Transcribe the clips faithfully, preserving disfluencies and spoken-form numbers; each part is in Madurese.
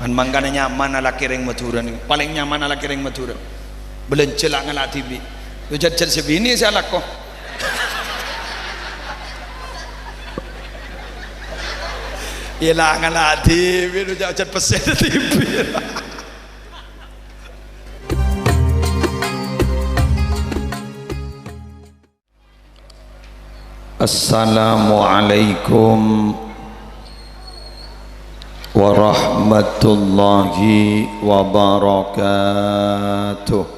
Kan mangkana nyaman alakè rèng Madhurâ nèko. Palèng nyaman alakè rèng Madhurâ. Bâlânjhâ la ngala' dhibi'. Lo jhât-jhât sè binè' sè alako. Iyâ la ngala' dhibi', lo jhât-jhât pèssè dhibi'. Assalamualaikum warahmatullahi wabarakatuh.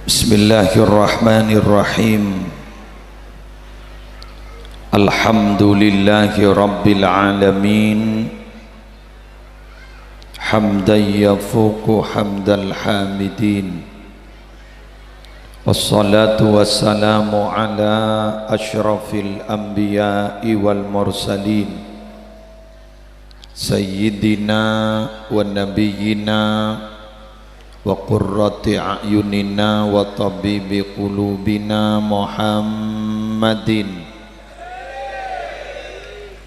Bismillahirrahmanirrahim. Alhamdulillahi rabbil alamin. Hamdan yafuqu hamdal hamidin. Wassalatu wassalamu ala asyrafil anbiya'i wal mursalin. Sayyidina wa nabiyyina wa qurrati a'yunina wa tabibi qulubina Muhammadin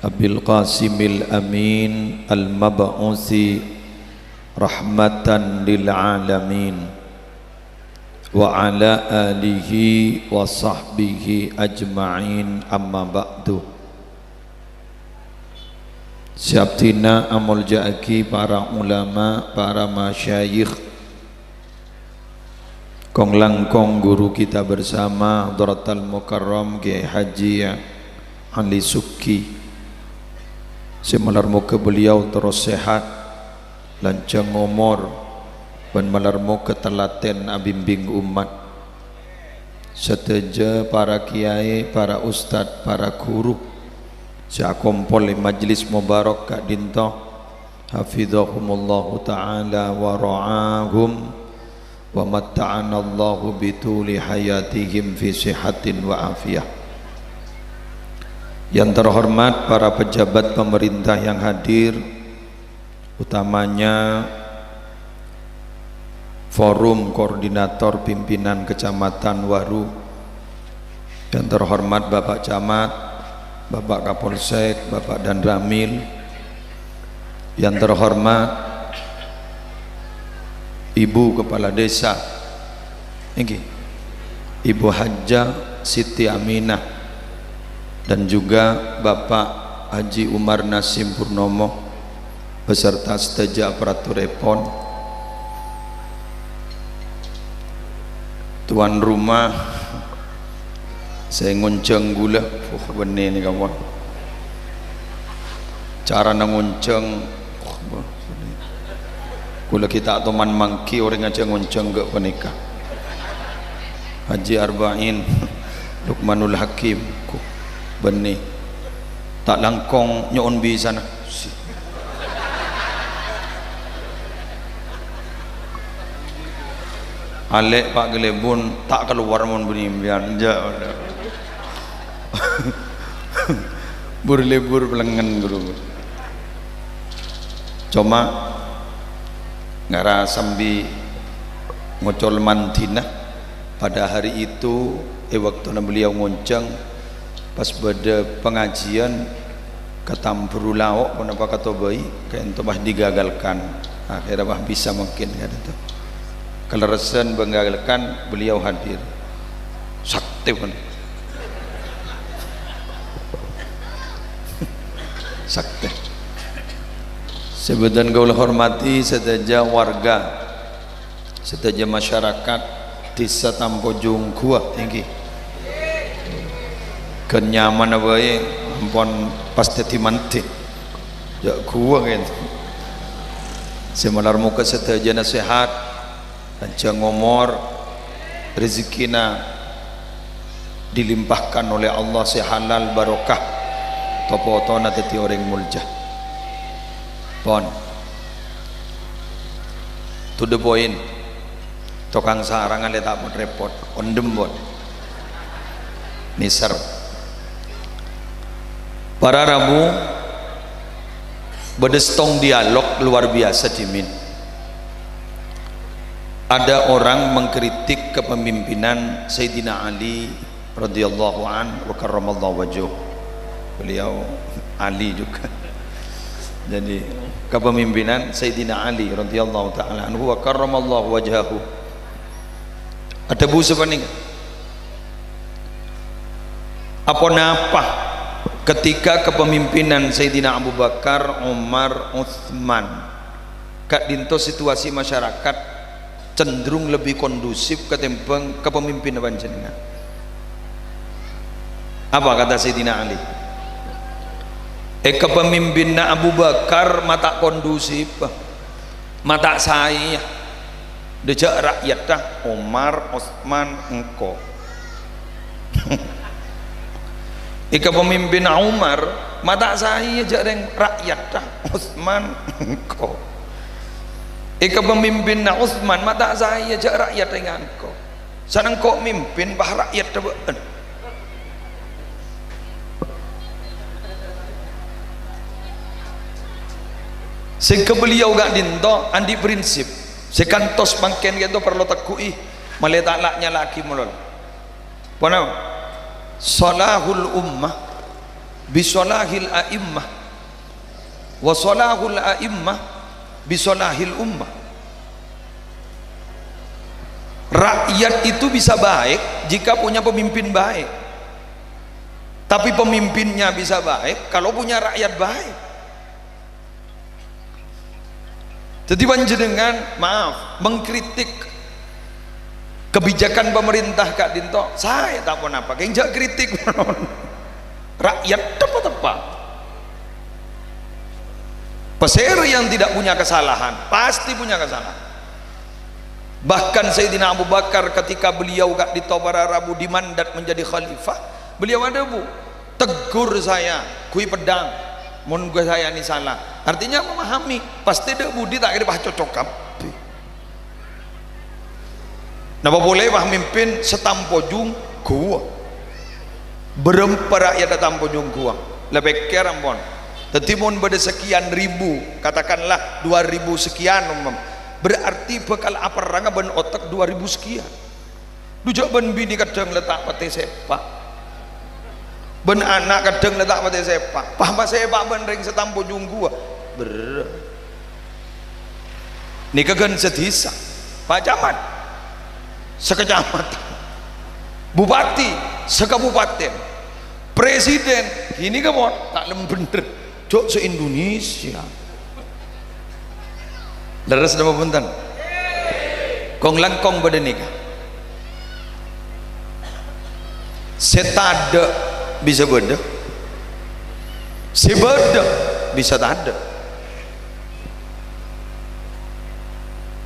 Abil Qasimil Amin al-mab'usi rahmatan lil alamin, wa ala alihi wa sahbihi ajma'in, amma ba'du. Sè abdhina amolja'aghi para ulama, para masyayikh, kong-langkong guru kita bersama, Hadratal Mukarram Kiai Haji Ali Subki, sè malar moghâ beliau terros sehat, lanjhâng omor, bân malar moghâ telaten abimbing ommat. Sadhâjâ para kiai, para ustad, para guru sè akompol è majlis mubarak ka'dinto, hafizahumullahu ta'ala wa ra'ahum, wa matta'anallahu bituli hayatihim fi sihatin wa afiyah. Yang terhormat para pejabat pemerintah yang hadir, utamanya Forum Koordinator Pimpinan Kecamatan Waru, yang terhormat Bapak Camat, Bapak Kapolsek, Bapak Danramil, yang terhormat Ibu Kepala Desa, ngghi, Ibu Hajjah Siti Aminah, dan juga Bapak Haji Umar Nasim Purnomo beserta sadhâjâ aparaturèpon. Tuan rumah sè ngonjhâng ghulâ, uh, bânnè nèka, pon. Carana ngonjhâng, uh, ghulâ ghi' ta' toman mangghi orèng ajâ ngonjhâng ghâ' panèka. Haji Arba'in, Lukmanul Hakim, ku-, bânnè. Ta' langkong nyo'on bisana. Alè' Pa' Galebun, ta' kalowar mon bânnè sampèyan. Ja-, bur-lebur pelengngen, ghuru. Coma ngara sambi ngocol mandhina, pada hari itu, è bâktona beliau ngonjhâng, pas bâdâ pangajiân, katambhuru lao', ponapa katobâi, kaènto pas digagalkan. Akhirnya pas bisa mungkin, kan itu. Kalerressan menggagalkan, beliau hadir. Saktè, pon. Saktè. Sè bhâdhân kaulâ hormati sadhâjâ warga, sadhâjâ masyarakat Dhisa Tampojung Ghuwa, èngghi. Ghân nyamana bhâi, ampon pas dhâddhi mandhi. Ja' ghuwa, kan. Sè malar moghâ sadhâjâna sehat, panjhâng omor, rezekkina dilimpahkan oleh Allah sè halal barokah, to-potona dhâddhi orèng molja. Pon. To the point. Tokang sarang alè' ta' pon repot, ondhem, pon. Miser. Para rabu, bâdâ sèttong dialog luar biasa dhimèn. Ada orang mengkritik kepemimpinan Sayyidina Ali radhiyallahu anhu wa karramallahu wajhahu. Beliau Ali juga. Jadi, kepemimpinan Sayyidina Ali radhiyallahu ta'ala anhu wa karramallahu wajhahu. Adhâbu sapanèka, "Aponapa ketika kepemimpinan Sayyidina Abu Bakar, Umar, Utsman ka'dinto situasi masyarakat cenderung lebih kondusif ketimbang kepemimpinanna panjhennengngan?" Apa kata Sayyidina Ali? "È kepemimpinanna Abu Bakar ma' ta' kondusif, ma' ta' saè. Dâjâ ra'yatta Umar, Utsman, engko'." È kepemimpinanna Umar, ma' ta' saè jâ' rèng ra'yatta Utsman, engko'. È kepemimpinanna Utsman, ma' ta' saè jâ' ra'yatta engko'. Sanèng engko' mimpin, bâ ra'yatta bâ'na. Sèngghâ beliau ka'dinto andi' prinsip. Sè kantos mangkèn ka'dinto parlo tegghu'i, malè ta' la'-nyala'aghi malolo. Ponapa? "Shalahul ummah bi shalahil a'immah, wa shalahul a'immah bi shalahil ummah." Rakyat itu bisa baik jika punya pemimpin baik. Tapi pemimpinnya bisa baik kalau punya rakyat baik. Jadi panjhennengngan, maaf, mengkritik kebijakan pemerintah ka'dinto, saè ta' ponapa, kèng jâ' kritik. Rakyat teppa-teppa. Pasèra yang tidak punya kesalahan, pasti punya kesalahan. Bahkan Sayyidina Abu Bakar ketika beliau ka'dinto para rabu dimandat menjadi khalifah, beliau adhâbu, "Tegur saya, ghuy peddhâng, mon ghuy saya ini salah." Artinya memahami, pastè dâ' budi ta' kèra pas cocok kabbhi. Napa polè pas mimpin sè tampojung ghuwa. Bârâmpa ra'yadda tampojung ghuwa. La pèkkèr ampon. Dhâddhi mon bâdâ sekian ribu, katakanlah dua ribu sekian, umpama, berarti bhâkal aperranga bân otek dua ribu sekian. Dhu jâ' bân binè kadhâng la ta' patè sèpa'. Bân ana' kadhâng la ta' patè sèpa'. Pas masèpa' bân rèng sè tampojung ghuwa. Berrâ'. Nèka ghân sadhisa, Pak Camat, sakacamatan, bupati, sakabupaten, presiden, ghânèka mon ta' lem bhendher, jâ' se-Indonesia. Lerres napa bhunten? Kong-langkong bâdâ nèka. Sè tadâ' bisa bâdâ, sè bâdâ bisa tadâ'.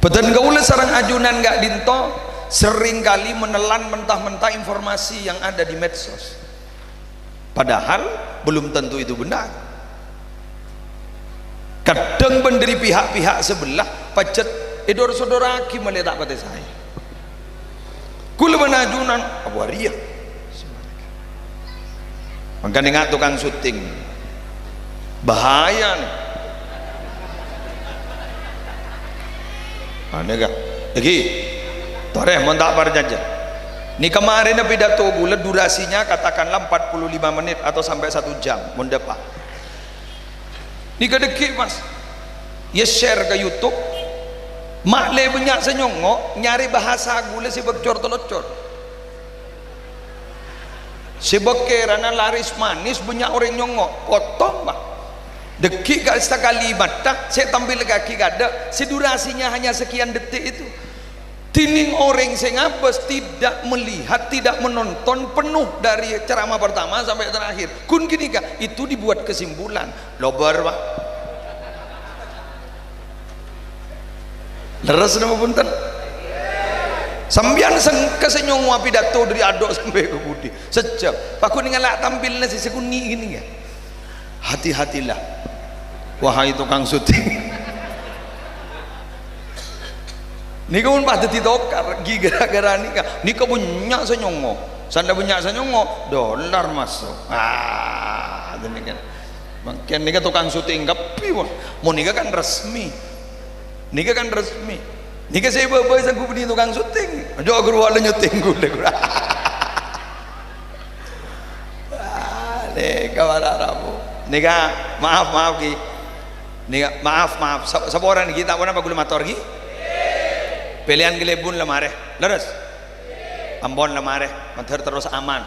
Bhâdhân kaulâ sareng ajunan ka'dinto sering kali menelan mentah-mentah informasi yang ada di medsos. Padahal belum tentu itu benar. Kadhâng bân dâri pihak-pihak sebelah pajhât èdor-sodorraghi malè ta' patè saè. Kaulâ bân ajunan, apa arèya? Mangkana nga' tokang syuting. Bahaya nè. Anè ka. Èghi. Torè mon ta' parcajâ. Nèka marèna pidato kaulâ durasinya katakanlah empat puluh lima menit atau sampai satu jam, mon dâpa'. Nèka dâgghi', Mas. Ya share ka YouTube. Ma'lè bânnya' sè nyongngo', nyarè bahasa kaulâ sè bâk cor-telocor. Sè bâk kèrana laris manis bânnya' orèng nyongngo'. Potong, Pak. Dâgghi' ka sakalimatta sè tampillaghi kadâ', sè durasinya hanya sekian detik itu. Dhinèng orèng sè ngabâs tidak melihat, tidak menonton penuh dari ceramah pertama sampai terakhir. Ghun ghânèka, itu dibuat kesimpulan. Lobâr, Pak. Lerres napa bhunten? Sampèyan sengka sè nyongngowa pidato dâri adâ' sampè' ka budi. Sejam. Paghun ngala' tampilna sè sakonè' ghânèka. Hati-hatilah, wahai tukang syuting. Nèka mon pas dhâddhi tokar, ghi gara-gara nèka. Nèka bânnya' sè nyongngo'. Sanda bânnya' sè nyongngo', dolar masuk. Ah, demikian. Mangkèn nèka tukang syuting kabbhi, wah. Mon nèka kan resmi. Nèka kan resmi. Nèka sè bâbâ sanggup bânnè tukang syuting. Aja guru ala nyuting ghulâ. Wah, Eh, ka para rabu. Nèka, maaf, maaf, Ki. Nèka, maaf, maaf. Sa-, saporana, Ki, ta' ponapa kaulâ mator, Ki? Pèlèyan kalèbun la marè. Lerres? Ampon la marè. Mandhâr terros aman.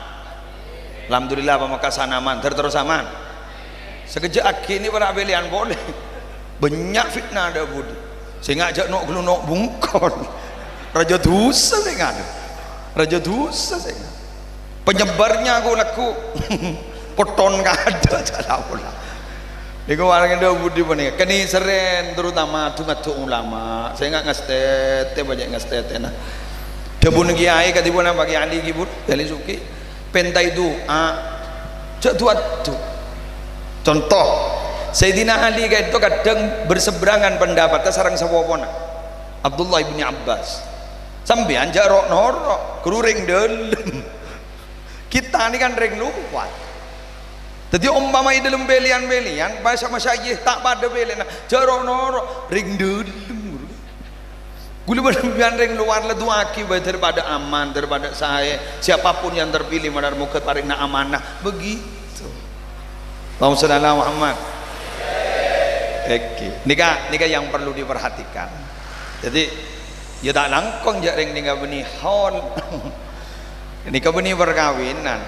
Alhamdulillah, Pamekasan aman. Mandhâr terros aman. Sakejjhâ' aghi' nè para' pèlèyan polè. Bânnya' fitnah dâ' budi. Sènga' jhâ' no'-ghâllu no' bungkol. Rajâ dhusa sènga'. Rajâ dhusa sènga'. Penyebarnya aku lagu. Potton kadâ' jhâ' la pola. Nèko warang dâ' budi panèka. Kènè' serrèn terutama adu-ngadu ulama. Sènga' ngastètè, bânnya' ngastètèna. Dhâbuna kiyaè kadhi ponapa, Kiai Ali, Ki, Bu? Kiai Ali Suki. Pèntaè du'a, jhâ' du'a-, du-. Conto, Sayyidina Ali ka'dinto kadhâng berseberangan pendapat sareng sapopona, Abdullah ibni Abbas. Sampèyan jhâ' ro'-noro', ghuru rèng dâlem. Kita nè kan rèng lowar. Dhâddhi, ompama è dâlem pèlèyan-pèlèyan, masa-masa iyâ ta' padâ pèlèna, jhâ' ro'-noro', rèng dâlem, ghuru. Ghulâ bân sampèyan rèng lowar la du'aaghi bhâi daripada aman, daripada saè. Siapapun yang terpilih, moghâ parèngana amanah. Begitu. Allahumma shalli ala Muhammad. Oke. Nèka, nèka yang perlu diperhatikan. Jadi, ya ta' langkong jhâ' rèng nèka bânnè haul. Nèka bânnè perkawinan.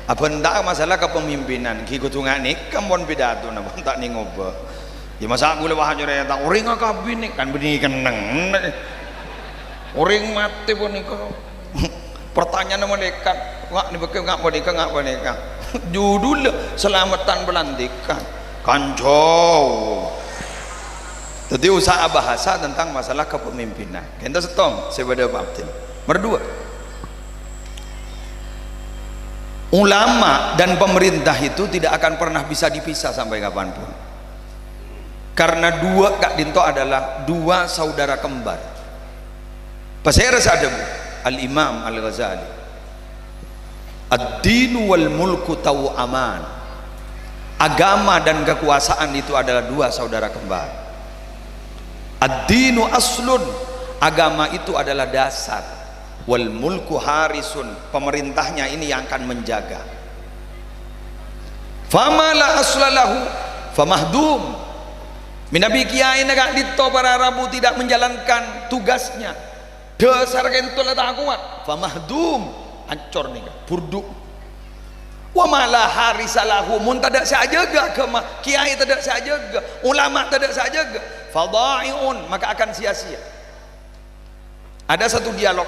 Abhânta masalah kepemimpinan. Ghi kodhu nga' nèka mon pidatona, mon ta' nèng obâ. Ya, masa' ghulâ wah nyore ta' orèng akabin nè, kan bânnè kennengnga. Orèng matè panèka. Pertanyaanna malaèkat, nga' nè bâkto nga' panèka, nga' panèka. Judulnya selamatan pelantikan. Kan jhâu. Dhâddhi usaha bahasa tentang masalah kepemimpinan. Kènto sèttong, sè bâdâ pabdin. Nomor dua. Ulama dan pemerintah itu tidak akan pernah bisa dipisah sampai kapanpun. Karena dua ka'dinto adalah dua saudara kembar. Pasèra sè adhâbu? Al-Imam Al-Ghazali. "Ad-dinu wal mulku taw'aman." Agama dan kekuasaan itu adalah dua saudara kembar. "Ad-dinu aslun," agama itu adalah dasar. "Wal mulku harisun," pemerintahnya ini yang akan menjaga. "Fama la asla lahu famahdum." Mènabi kiyaèna ka'dinto para rabu tidak menjalankan tugasnya, dhâsar ka'dinto la ta' kowat, famahdum, ancor nèka, burduk. "Wa ma la harisa lahu," mon tadâ' sè ajâgâ aghâma, kiyaè tadâ' sè ajâgâ, ulama tadâ' sè ajâgâ, "fadha'i'un," maka akan sia-sia. Ada satu dialog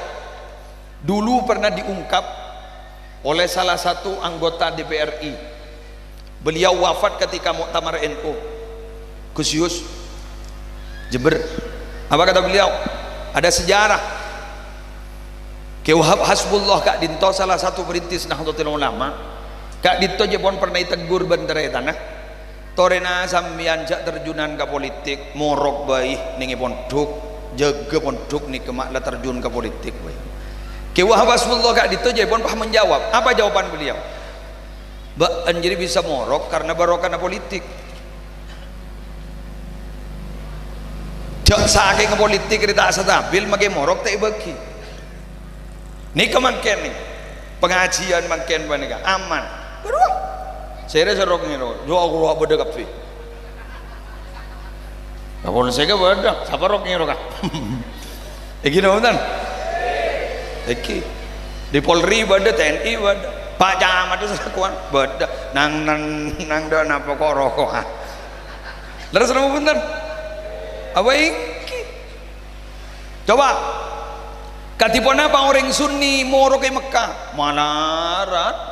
dulu pernah diungkap oleh salah satu anggota D P R I. Beliau wafat ketika muktamar N U. Gus Yus, Jember. Apa kata beliau? Ada sejarah. Kè Wahab Hasbullah ka'dinto salah satu perintis Nahdlatul Ulama. Ka'dinto jhâ' pon pernah ètegghur bân tarètanna. Torèna sampèyan jhâ' terjunan ka politik, morok bhâi nèng è pondhuk, jâgâ pondhuk nèka ma' la terjun ka politik bhâi. Kè Wahab Hasbullah ka'dinto jhâ' pon pas menjawab. Apa jawaban beliau? "Bâ'na jârèya bisa morok karena barokana politik. Jhâ' sakènga politik rè ta' stabil, makè morok ta' èbâghi." Nèka mangkèn nè, pangajiyân mangkèn panèka aman. Bârâmma? Sèrè sè rok ngèrok, ya Allah, bâdâ kabbhi. Kapolsèk bâdâ, sapa rok ngèrok, ah? Èngghi napa bhunten? Èngghi. Di Polri bâdâ, T N I bâdâ. Pak Camat itu selakuan bâdâ. Nang, nang, nang dâ' napa kok roko, ah? Lerres napa bhunten? Apa èngghi? Coba, kadhi ponapa orèng Sunni morok è Mekkah? Malarat.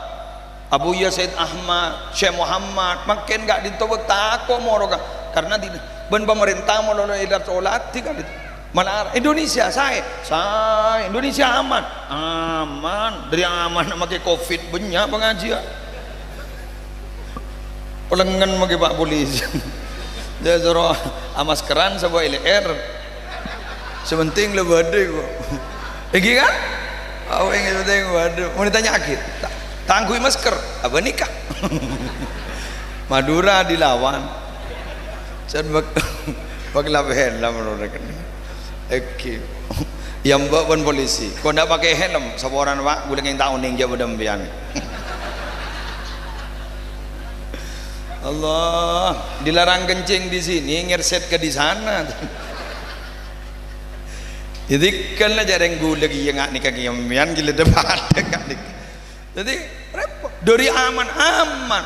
Abuya Said Ahmad, Syekh Muhammad, mangkèn ka'dinto bâk tako' moroka. Karena di-, bân pamarènta malolo èla-, olatè ka'dinto. Malarat. Indonesia, saè? Saè. Indonesia aman? Aman. Dâri aman makè covid, bânnya' pangajiyân. Pelengngen makè Pak Polisi. Jhâ' soro amaskeran sapa L R. Sè penting la bâdâ kok. Èngghi kan? Apa yang penting bâdâ. Mau ditanya lagi? Ta-, tanggui masker. Apa nikah? Madura dilawan. Sen bak-, bakal apa helm lo rekening. Èngghi. Ya mbak pon polisi. Kok ndak pakai helm? Saporana, Pak. Ghulâ ngèng ta' onèng jhâ' bâdâ sampèyan. Allah, dilarang kencing di sini, ngerset ke di sana. Jadi kan la jhârâng ghulâ kèya nga' nèka kèya mèyan gila depan nga' nèka. Jadi repot. Dhâri aman, aman.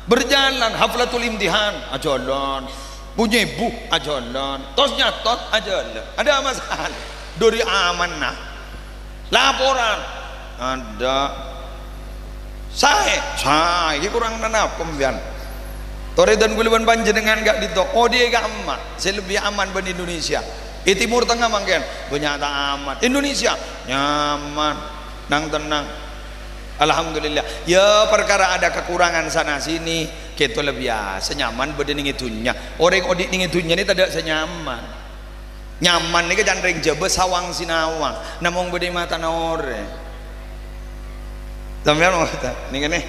Berjalan haflatul imtihan, ajhâlân. Punyebu, ajhâlân. Tos nyatot, ajhâlân. Ada masalah. Dhâri aman, nah. Laporan. Ada. Saè, saè, iki kurang napa, sampèyan? Torè dân ghulâ bân panjhennengngan ka'dinto, odi'è ka'imma sè lebbi aman bân Indonesia. È Timur Tengah mangkèn, bânnya' ta' aman. Indonesia, nyaman, nang-tennang. Alhamdulillah. Ya, perkara ada kekurangan sana sini, ghâpanèka la biyasa, nyaman bâdâ nèng è dhunnya. Orèng odi' nèng è dhunnya nè tadâ' sè nyaman. Nyaman nèka can rèng Jhâbâ sawang sinawang, namong bâdâ è matana orèng. Sampèyan mau ta? Nèng kènè.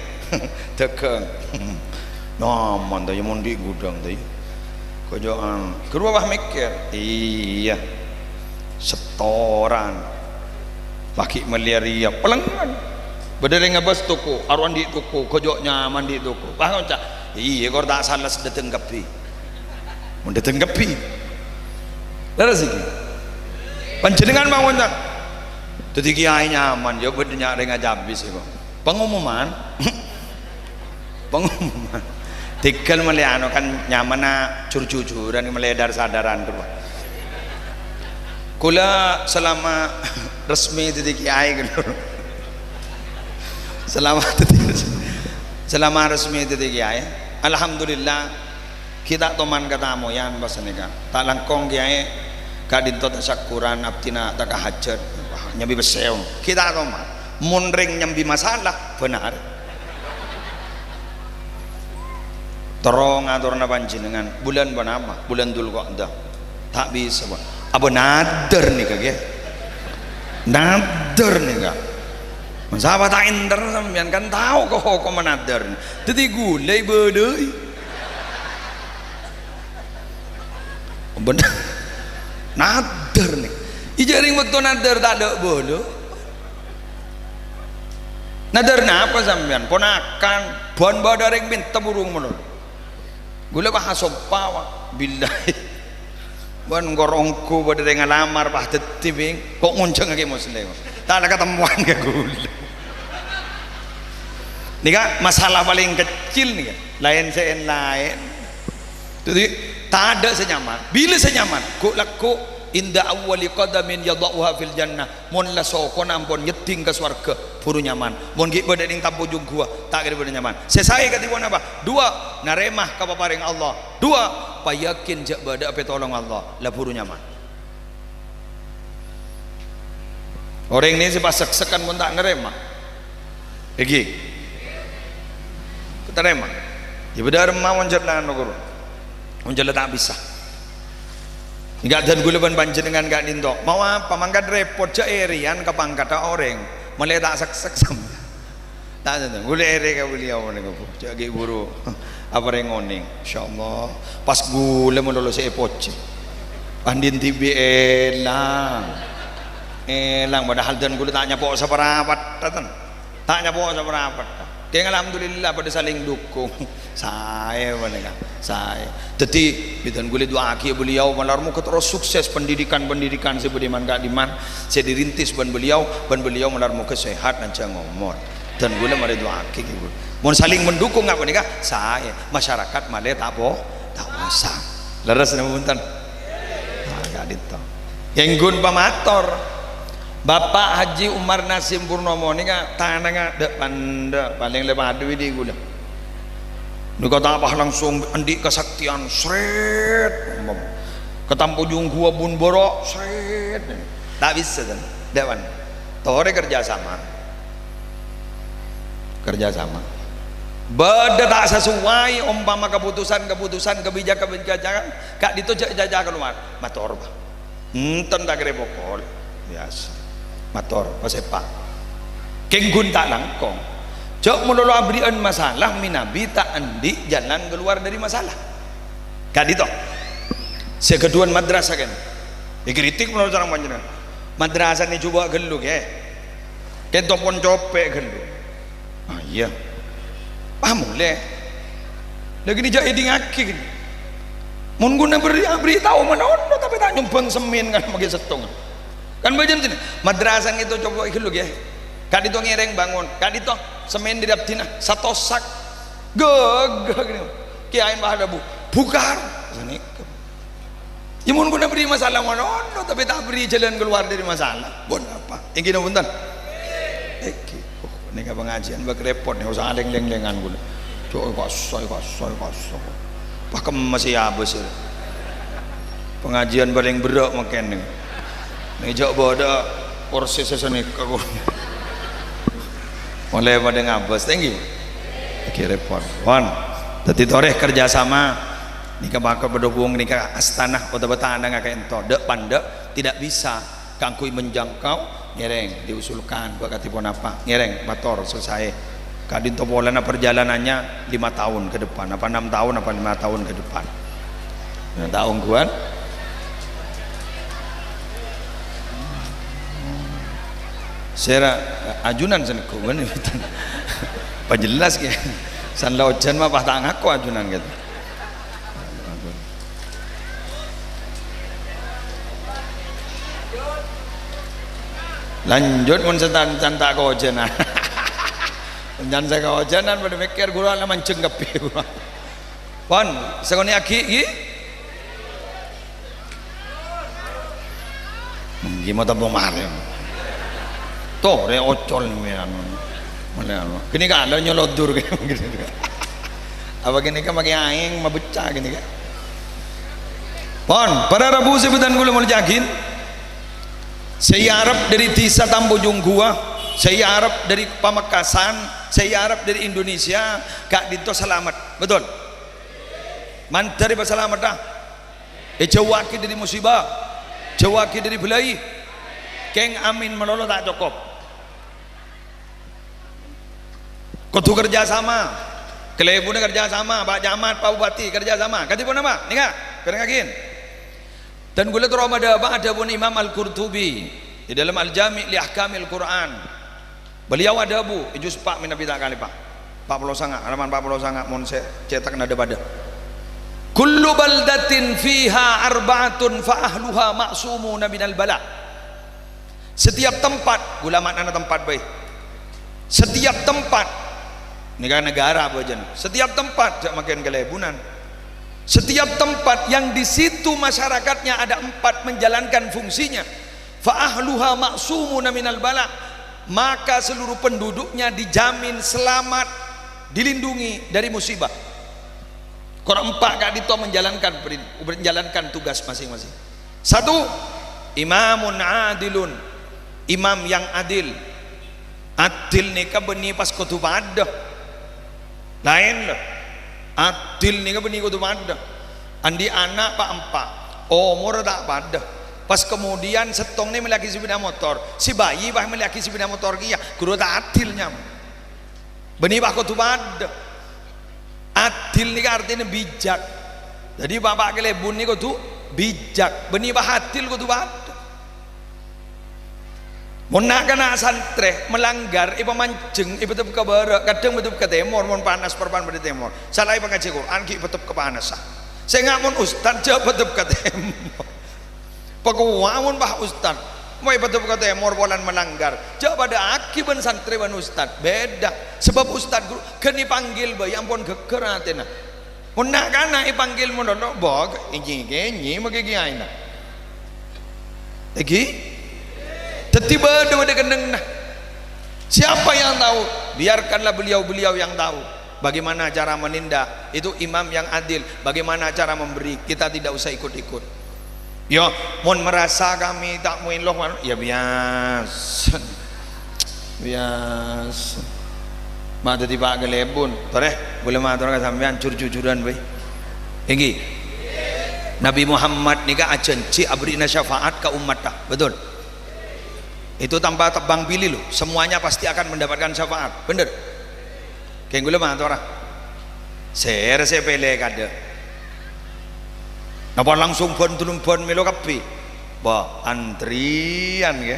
Dhâghâng. Nyaman ta, ya mon andi' ghudhâng ta, ya. Kojo'an. Ghuru pas mèkkèr. Iyâ. Setoran. Lagi mellèya rèya. Pelengngen. Bâdâ rèng ngabâs toko, arowa andi' toko, kojo' nyaman andi' toko. Pas ngoca', "Iyâ, kor ta' sales dâteng kabbhi." Mon dâteng kabbhi. Lerres iki. Panjhennengngan mawon, ta? Dâddhi kèyaè nyaman, ya bâdâ nya' rèng ajâbis, kok. Pengumuman. Pengumuman. Tèghâl mellè anu kan nyamanna jur-jujuran, mellè dhâr-sadhârân, to. Kaulâ selama resmi dâddhi kèyaè, gitu. Selama dâddhi, selama resmi dâddhi kèyaè, alhamdulillah, Ghi' ta' toman katamoyan pas nèka. Ta' langkong kèyaè ka'dinto tasakkuran abdhina ta' ka hajat. Wah, nyambi pèssè, on. Ghi' ta' toman. Mon rèng nyambi masalah, bhender. Terro ngatorana panjhennengngan. Bulân ponapa? Bulân Dzulqa'dah. Ta' bisa, Pak. Apa nadhâr nèka, ghi? Nadhâr nèka. Sapa ta' ènter sampèyan kan tao ka hokomma nadhâr. Dâddhi ghulâ èbâlâi. Bhender. Nadhâr, nè. Ijâ rèng bâkto nadhâr tadâ' bâlâ. Nadhâr napa sampèyan? Ponakan, bân bâdâ rèng mènta burung malolo. Ghulâ pas asompa, Pak. Billahi. Bân engko' ongghu bâdâ rèng ngalamar, pas dâddhi, Bing. Kok ngonjhângngaghi Muslim? Ta' la katemmowan ka ghulâ. Nèka masalah palèng kecil nèka. Laèn sè laèn. Dâddhi, tadâ' sè nyaman. Bilâ sè nyaman? Ghu'-lagghu' inda awwali qadamin yadha'uha fil jannah. Mon la sokona ampon nyeddhing ka sowarghâ, buru nyaman. Mon ghi' bâdâ nèng tampo jhungghuwâ, ta' kèra bâdâ nyaman. Sè saè kadhi ponapa? Duwâ', narèma kapaparèngnga Allah. Duwâ', payakin jhâ' bâdâ'â pètolong Allah. La buru nyaman. Orèng nè sè pas sèksèkan mon ta' narèma. Èngghi. Tarèma. Yâ bâdâ arèma mon jhâ' nangèng nokor. Mon jhâ' la ta' bisa. Èngghi dân ghulâ bân panjhennengngan ka'dinto. Mau apa? Mangkat rèpot jhâ' èrèyan ka pangkaddhâ orèng. Molaè ta' sèksèk sampèyan. Ta' sènten. Ghulâ èrè ka beliau nèko, Bu. Jhâ' ghi' buru aparèng onèng. Insyaallah. Pas ghulâ malolo sè èpojhi. Andin dhibi' èlang. Èlang, padahal dân ghulâ ta' nyapo' saparapat, ta', ten. Ta' nyapo' saparapat. Kèng alhamdulillah padâ saling dukung. Saè panèka, saè. Dâddhi, bidhân ghulâ du'aaghi beliau, malar moghâ terros sukses pendidikan-pendidikan sè bâdâ è man-ka'dimman, sè dirintis bân beliau, bân beliau malar moghâ sehat lanjhâng omor. Dân ghulâ marè du'aaghi, ghi, Bu. Mon saling mendukung ngapa nèka? Saè. Masyarakat malè ta' po-, ta' posang. Lerres napa bhunten? Nah, ka'dinto. Kèng ghun pamator. Bapak Haji Umar Nasim Purnomo nèka tanangnga dâ'-pandâ', palèng lèbât dâri ghulâ. Nèka ta' pas langsung andi' kasaktèyan, sret. Katampo jhungghuwâ bun bârâ', sret. Ta' bisa, ten. Dâ' pan. Torè kerja sama. Kerja sama. Bâdâ ta' sasowai ompama kaputusan-kaputusan, kabijak-, kabijakan, ka'dinto jhâ', jhâ', jhâ' kalowar. Mator, Pak. Enten ta' kèra pokol. Biyasa. Mator, pasèpa'. Kèng ghun ta' langkong. Jhâ' malolo abherri'ân masalah, mènabi ta' andi' jalan keluar dâri masalah. Ka'dinto. Sè ghâdhuwân madrasah kèn. Èkritik malolo sareng panjhennengngan. Madrasah nè jhubâ' ghâllu, kè. Kènto pon copè' ghâllu. Ah, iyâ. Pas molè. Lagi nèka jhâ' èdingngaghi, ghi. Mon ghun aberri', aberri' tao manono, tapè ta' nyombhâng semmèn kan makè sèttong. Kan bâjâna sènè, madrasah ngèto coba ghâllu, ghi. Ka'dinto ngèrèng bângon, ka'dinto semmèn dâri abdhina, satos sak. Ghâghâ, ghi. Kèyaèna bâdâ bu-, bukar. Sanèka. Yâ, mon ghun aberri' masalah manono, tapè ta' aberri' jhâlân kalowar dâri masalah. Pon apa? Èngghi napa bhunten? Èngghi. Oh, nèka pangajiân bâk rèpot nèka, osa lèng-lèngan ghulâ. Cok, kassa', kassa', kassa'. Pas kemma sè abâs. Pangajiân palèng berrâ' mangkèn nèka. Nèka jhâ' bâdâ korsi sè sanèka kok. Molaè padâ ngabâs, èngghi. Èngghi rèpot. Pon. Dhâddhi torè kerjasama. Nèka bâkal padâ bung nèka astana otabâ tanangnga ka'dinto, dâ' pandâ' tidak bisa kaangghuy menjangkau, ngèrèng diusulkan, bâ' kadhi ponapa, ngèrèng mator sasaè. Ka'dinto polana perjalanannya lima tahun ke depan, apa enam tahun, apa lima tahun ke depan. Nah, ta' ongghuwân. Sèra ajunan sanèko, bân. Pajelas, ghi. San la ojhân mah pas ta' ngako ajunan, gitu. Lanjut, mon sè tan-, can ta' kaojhânan. Can sè kaojhânan padâ mèkkèr, ghulâ la manjheng kabbhi. Pon, sakonè' aghi', ghi? Èngghi, ma' teppo marè. Torè ocol mè' anu. Mane anu. Ghânèka la nyolodur. Apa ghânèka makè aèng mabecca ghânèka? Pon, para rabu sè bhâdhân kaulâ molja'aghi, sè èarep dâri dhisa Tambojong Ghuwa, sè èarep dâri Pamekasan, sè èarep dâri Indonesia, ka'dinto salamet. Betul? Mandhâr èpasalamet, ah. Èjhâuwâghi dâri musibâ, jhâuwâghi dâri bâlâi. Kèng amin malolo ta' cokop. Kodhu kerja sama. Kalèbunna kerja sama, Pak Camat, Pak Bupati kerja sama. Kadhi ponapa? Nèka, bhârengngaghi. Dan kaulâ terro madhâpa' adhâbuna Imam Al-Qurtubi di dalam Al-Jami' li Ahkamil Qur'an. Beliau adhâbu, è juz pa' mènabi ta' kalèpa. Pa' polo sanga', halaman pa' polo sanga', mon sè cètakna dhâ-padâ. "Kullu baldatin fiha arba'atun fa ahluha ma'sumuna minal bala." Setiap tempat, kaulâ ma'nana tempat bhâi. Setiap tempat, nèka negara bhâjâna. Setiap tempat, jhâ' makèn kalèbunan. Setiap tempat yang di situ masyarakatnya ada empat menjalankan fungsinya, "Fa ahluha ma'sumuna minal bala," maka seluruh penduduknya dijamin selamat, dilindungi dari musibah. Kor empa' ka'dinto menjalankan perin-, menjalankan tugas masing-masing. Satu, imamun adilun, imam yang adil. Adil nèka bânnè pas kodhu padâ. Laèn, lho. Adil nèka bânnè kodhu padâ. Andi' ana' pa'-empa', omorra ta' padâ. Pas kemudian sèttongnga mellèaghi sepeda motor, sè bhâi pas mellèaghi sepeda motor kèya, ghuru ta' adil nyamana. Bânnè pas kodhu padâ. Adil nèka artèna bijak. Dhâddhi, pa'-empa' kalèbun nèka kodhu bijak. Bânnè pas adil kodhu padâ. Mon na'-kana' santrè malanggar, èpamanjheng, èpatep ka bârâ', kadhâng patep ka tèmor, mon panas parpan bâdâ tèmor. Sala èpangajhi Qur'an, ghi' patep ka panassa. Sènga' mon ustad, jhâ' patep ka tèmor. Pakowa mon pas ustad, mon èpatep ka tèmor polana malanggar, jhâ' padâ'aghi bân santrè bân ustad. Bhidhâ. Sabâb ustad ghuru ghân èpanggil bhâi ampon ghâgghâr atèna. Mon na'-kana' èpanggil mon dhâ'-, bâ, ènyi-kènyi makè kèyaèna. Èngghi? Dhâddhi bâdâ, bâdâ kennengnganna. Siapa yang tahu? Biarkanlah beliau-beliau yang tahu. Bagaimana cara menindak? Itu imam yang adil. Bagaimana cara memberi? Kita tidak usah ikut-ikut. Yo, mon merasa kami tak muèlo, ya biyasa. Biyasa. Ma' dhâddhi pa' kalèbun. Torè, kaulâ mator ka sampèyan, jur-jujuran bhâi. Èngghi. Nabi Muhammad nèka ajhânjhi abherri'na syafaat ka ummatta. Betul? Itu tanpa tebang pilih, loh. Semuanya pasti akan mendapatkan syafaat. Bhender? Kèng kaulâ mator, ah. Sèra sè pèlè kadâ'. Napa langsung bân-, bân mèlo kabbhi? Bâ, antrian, ya.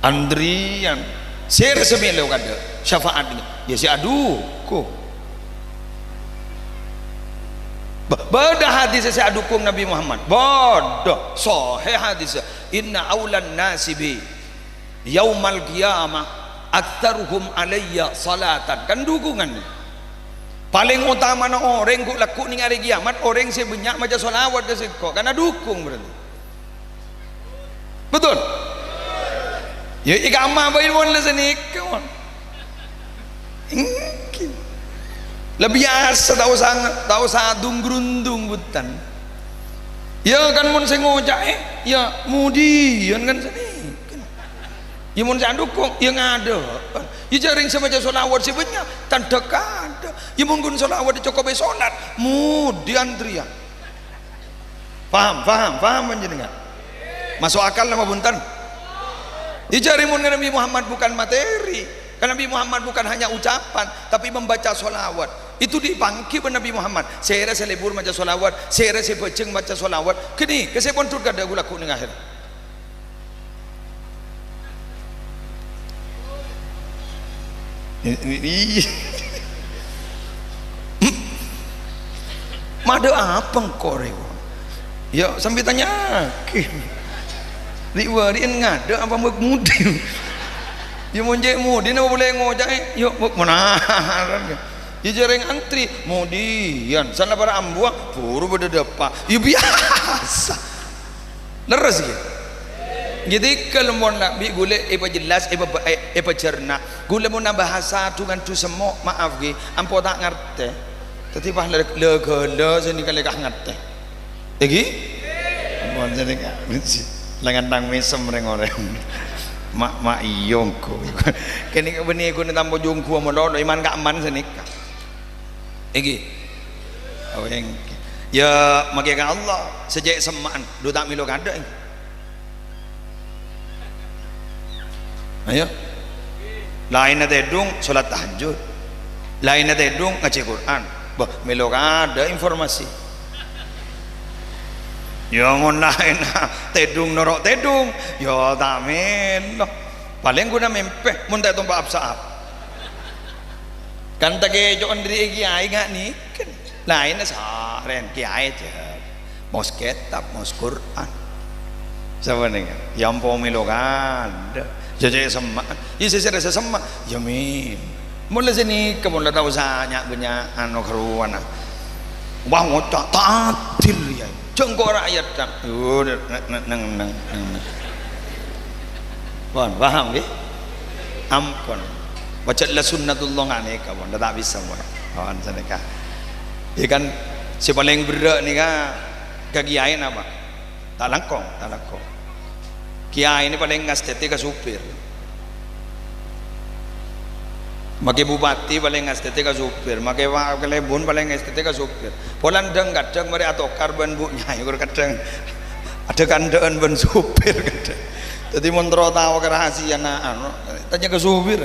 Antrian. Sèra sè mèlo kadâ' syafa'at, ya sè adhukung. Bâ-, bâdâ hadis sè adhukung Nabi Muhammad. Bâdâ, sahih hadis. "Inna aulan nasi bi yaumal qiyamah aktsaruhum alayya salatan." Kan dhukungan. Palèng otamana orèng ghu'-lagghu' nèng arè kiyamat, orèng sè bânnya' maca shalawat ka sèngko'. Kan adhukung berarti. Betul? Ya, ikamah bhâi mon la sanèka, mon. Èngghi. La biyasa, ta' osa, ta' osa dung-grundung bhutan. Ya, kan mon sè ngoca'è, ya, mudiyân kan sanèka. Ya, mon sè adhukung, ya, ngadâ'. Ya, jhâ' rèng sè maca shalawat sè bânnya', tandhâ kadâ'. Ya, mon ghun shalawat cokop è sholat, mudi antrèyan. Paham, paham, paham panjhennengngan? Maso' akal napa bhunten? Ijâ rèmon ka Nabi Muhammad bukan materi. Ka Nabi Muhammad bukan hanya ucapan, tapi membaca sholawat. Itu dipanggil Nabi Muhammad. Sèra sè lebur maca sholawat, sèra sè bhâjâng maca sholawat. Ghânèka sè pondhut kadâ' ghu-lagghu' nèng aher. I-, i-, i-, Madâ' apa engko' rèya? Ya, sambi tanya'aghi. Ri'-bâri'en ngadâ' apa mok mudi? Ya, mon cè' mudi napa polè ngoca'è? Ya, mok manaran. Ya, jhâ' rèng antri, mudiyan. Sanna para ambuwâ, buru padâ dâpa'. Ya, biyasa. Lerres, ghi? Ghi, dhika mon bi' ghulâ èpajellas, èpa-, è-, èpajhârna. Ghulâ mon abhâsa du-ngandu semmo', maaf, ghi, ampo ta' ngartè. Dhâddhi, pas lè-, lè-ghâlâ sè nèka lè ka ngartè. Èngghi? Ampon sè nèka. Lengan tang mèsem rèng-orèng. Ma', ma' iyâ engko'. Kènè' bânnè ghun tampo jungguwâ malolo, iman ka' man sè nèka. Èngghi? Oh, èngghi. Ya, makè ka Allah, sè cè' semma'an, dhu ta' mèlo kadâ', èngghi. Ayo. Laènna tèdung, sholat tahajjud. Laènna tèdung, ngajhi Qur'an. Bâh, mèlo kadâ' informasi. Ya, mon laènna tèdung noro' tèdung, ya ta' mèlo. Palèng ghuna mèmpè, mon ta' ètompa' ap-sa'ap. Kan takèco'en dâri kèyaè nga' nèka. Laènna sarèn kèyaè jhâ' mos kètab, mos Qur'an. Sapanèka, ya ampo mèlo kadâ'. Ya cè' semma'an. Ya sè sèrè sè semma'. Ya min. Mon la sè nèka, mon la ta' osa nya'-bânnya'an karowana. Wah, ngoca' ta' adil, ya. Jhâ' engko' ra'yat, Kang. Yo, neng, neng, neng, neng. Pon, paham, ngghi? Ampon. Pajhât la sunnatullah nga' nèka, pon. Ta' bisa, pon. Pon, sanèka. Ya kan, sè palèng berrâ' nèka ka kèyaè napa? Ta' langkong, ta' langkong. Kèyaè nè palèng ngastètè ka supir. Makè bupati palèng ngastètè ka supir, makè wa-, kalèbun palèng ngastètè ka supir. Polana dhâng-kadhâng marè atokar bân bu' nyaè, kadhâng adâ' kandhâ'ân bân supir kadhâng. Dhâddhi mon terro tao karahasiyaanna, anu, tanya ka supir.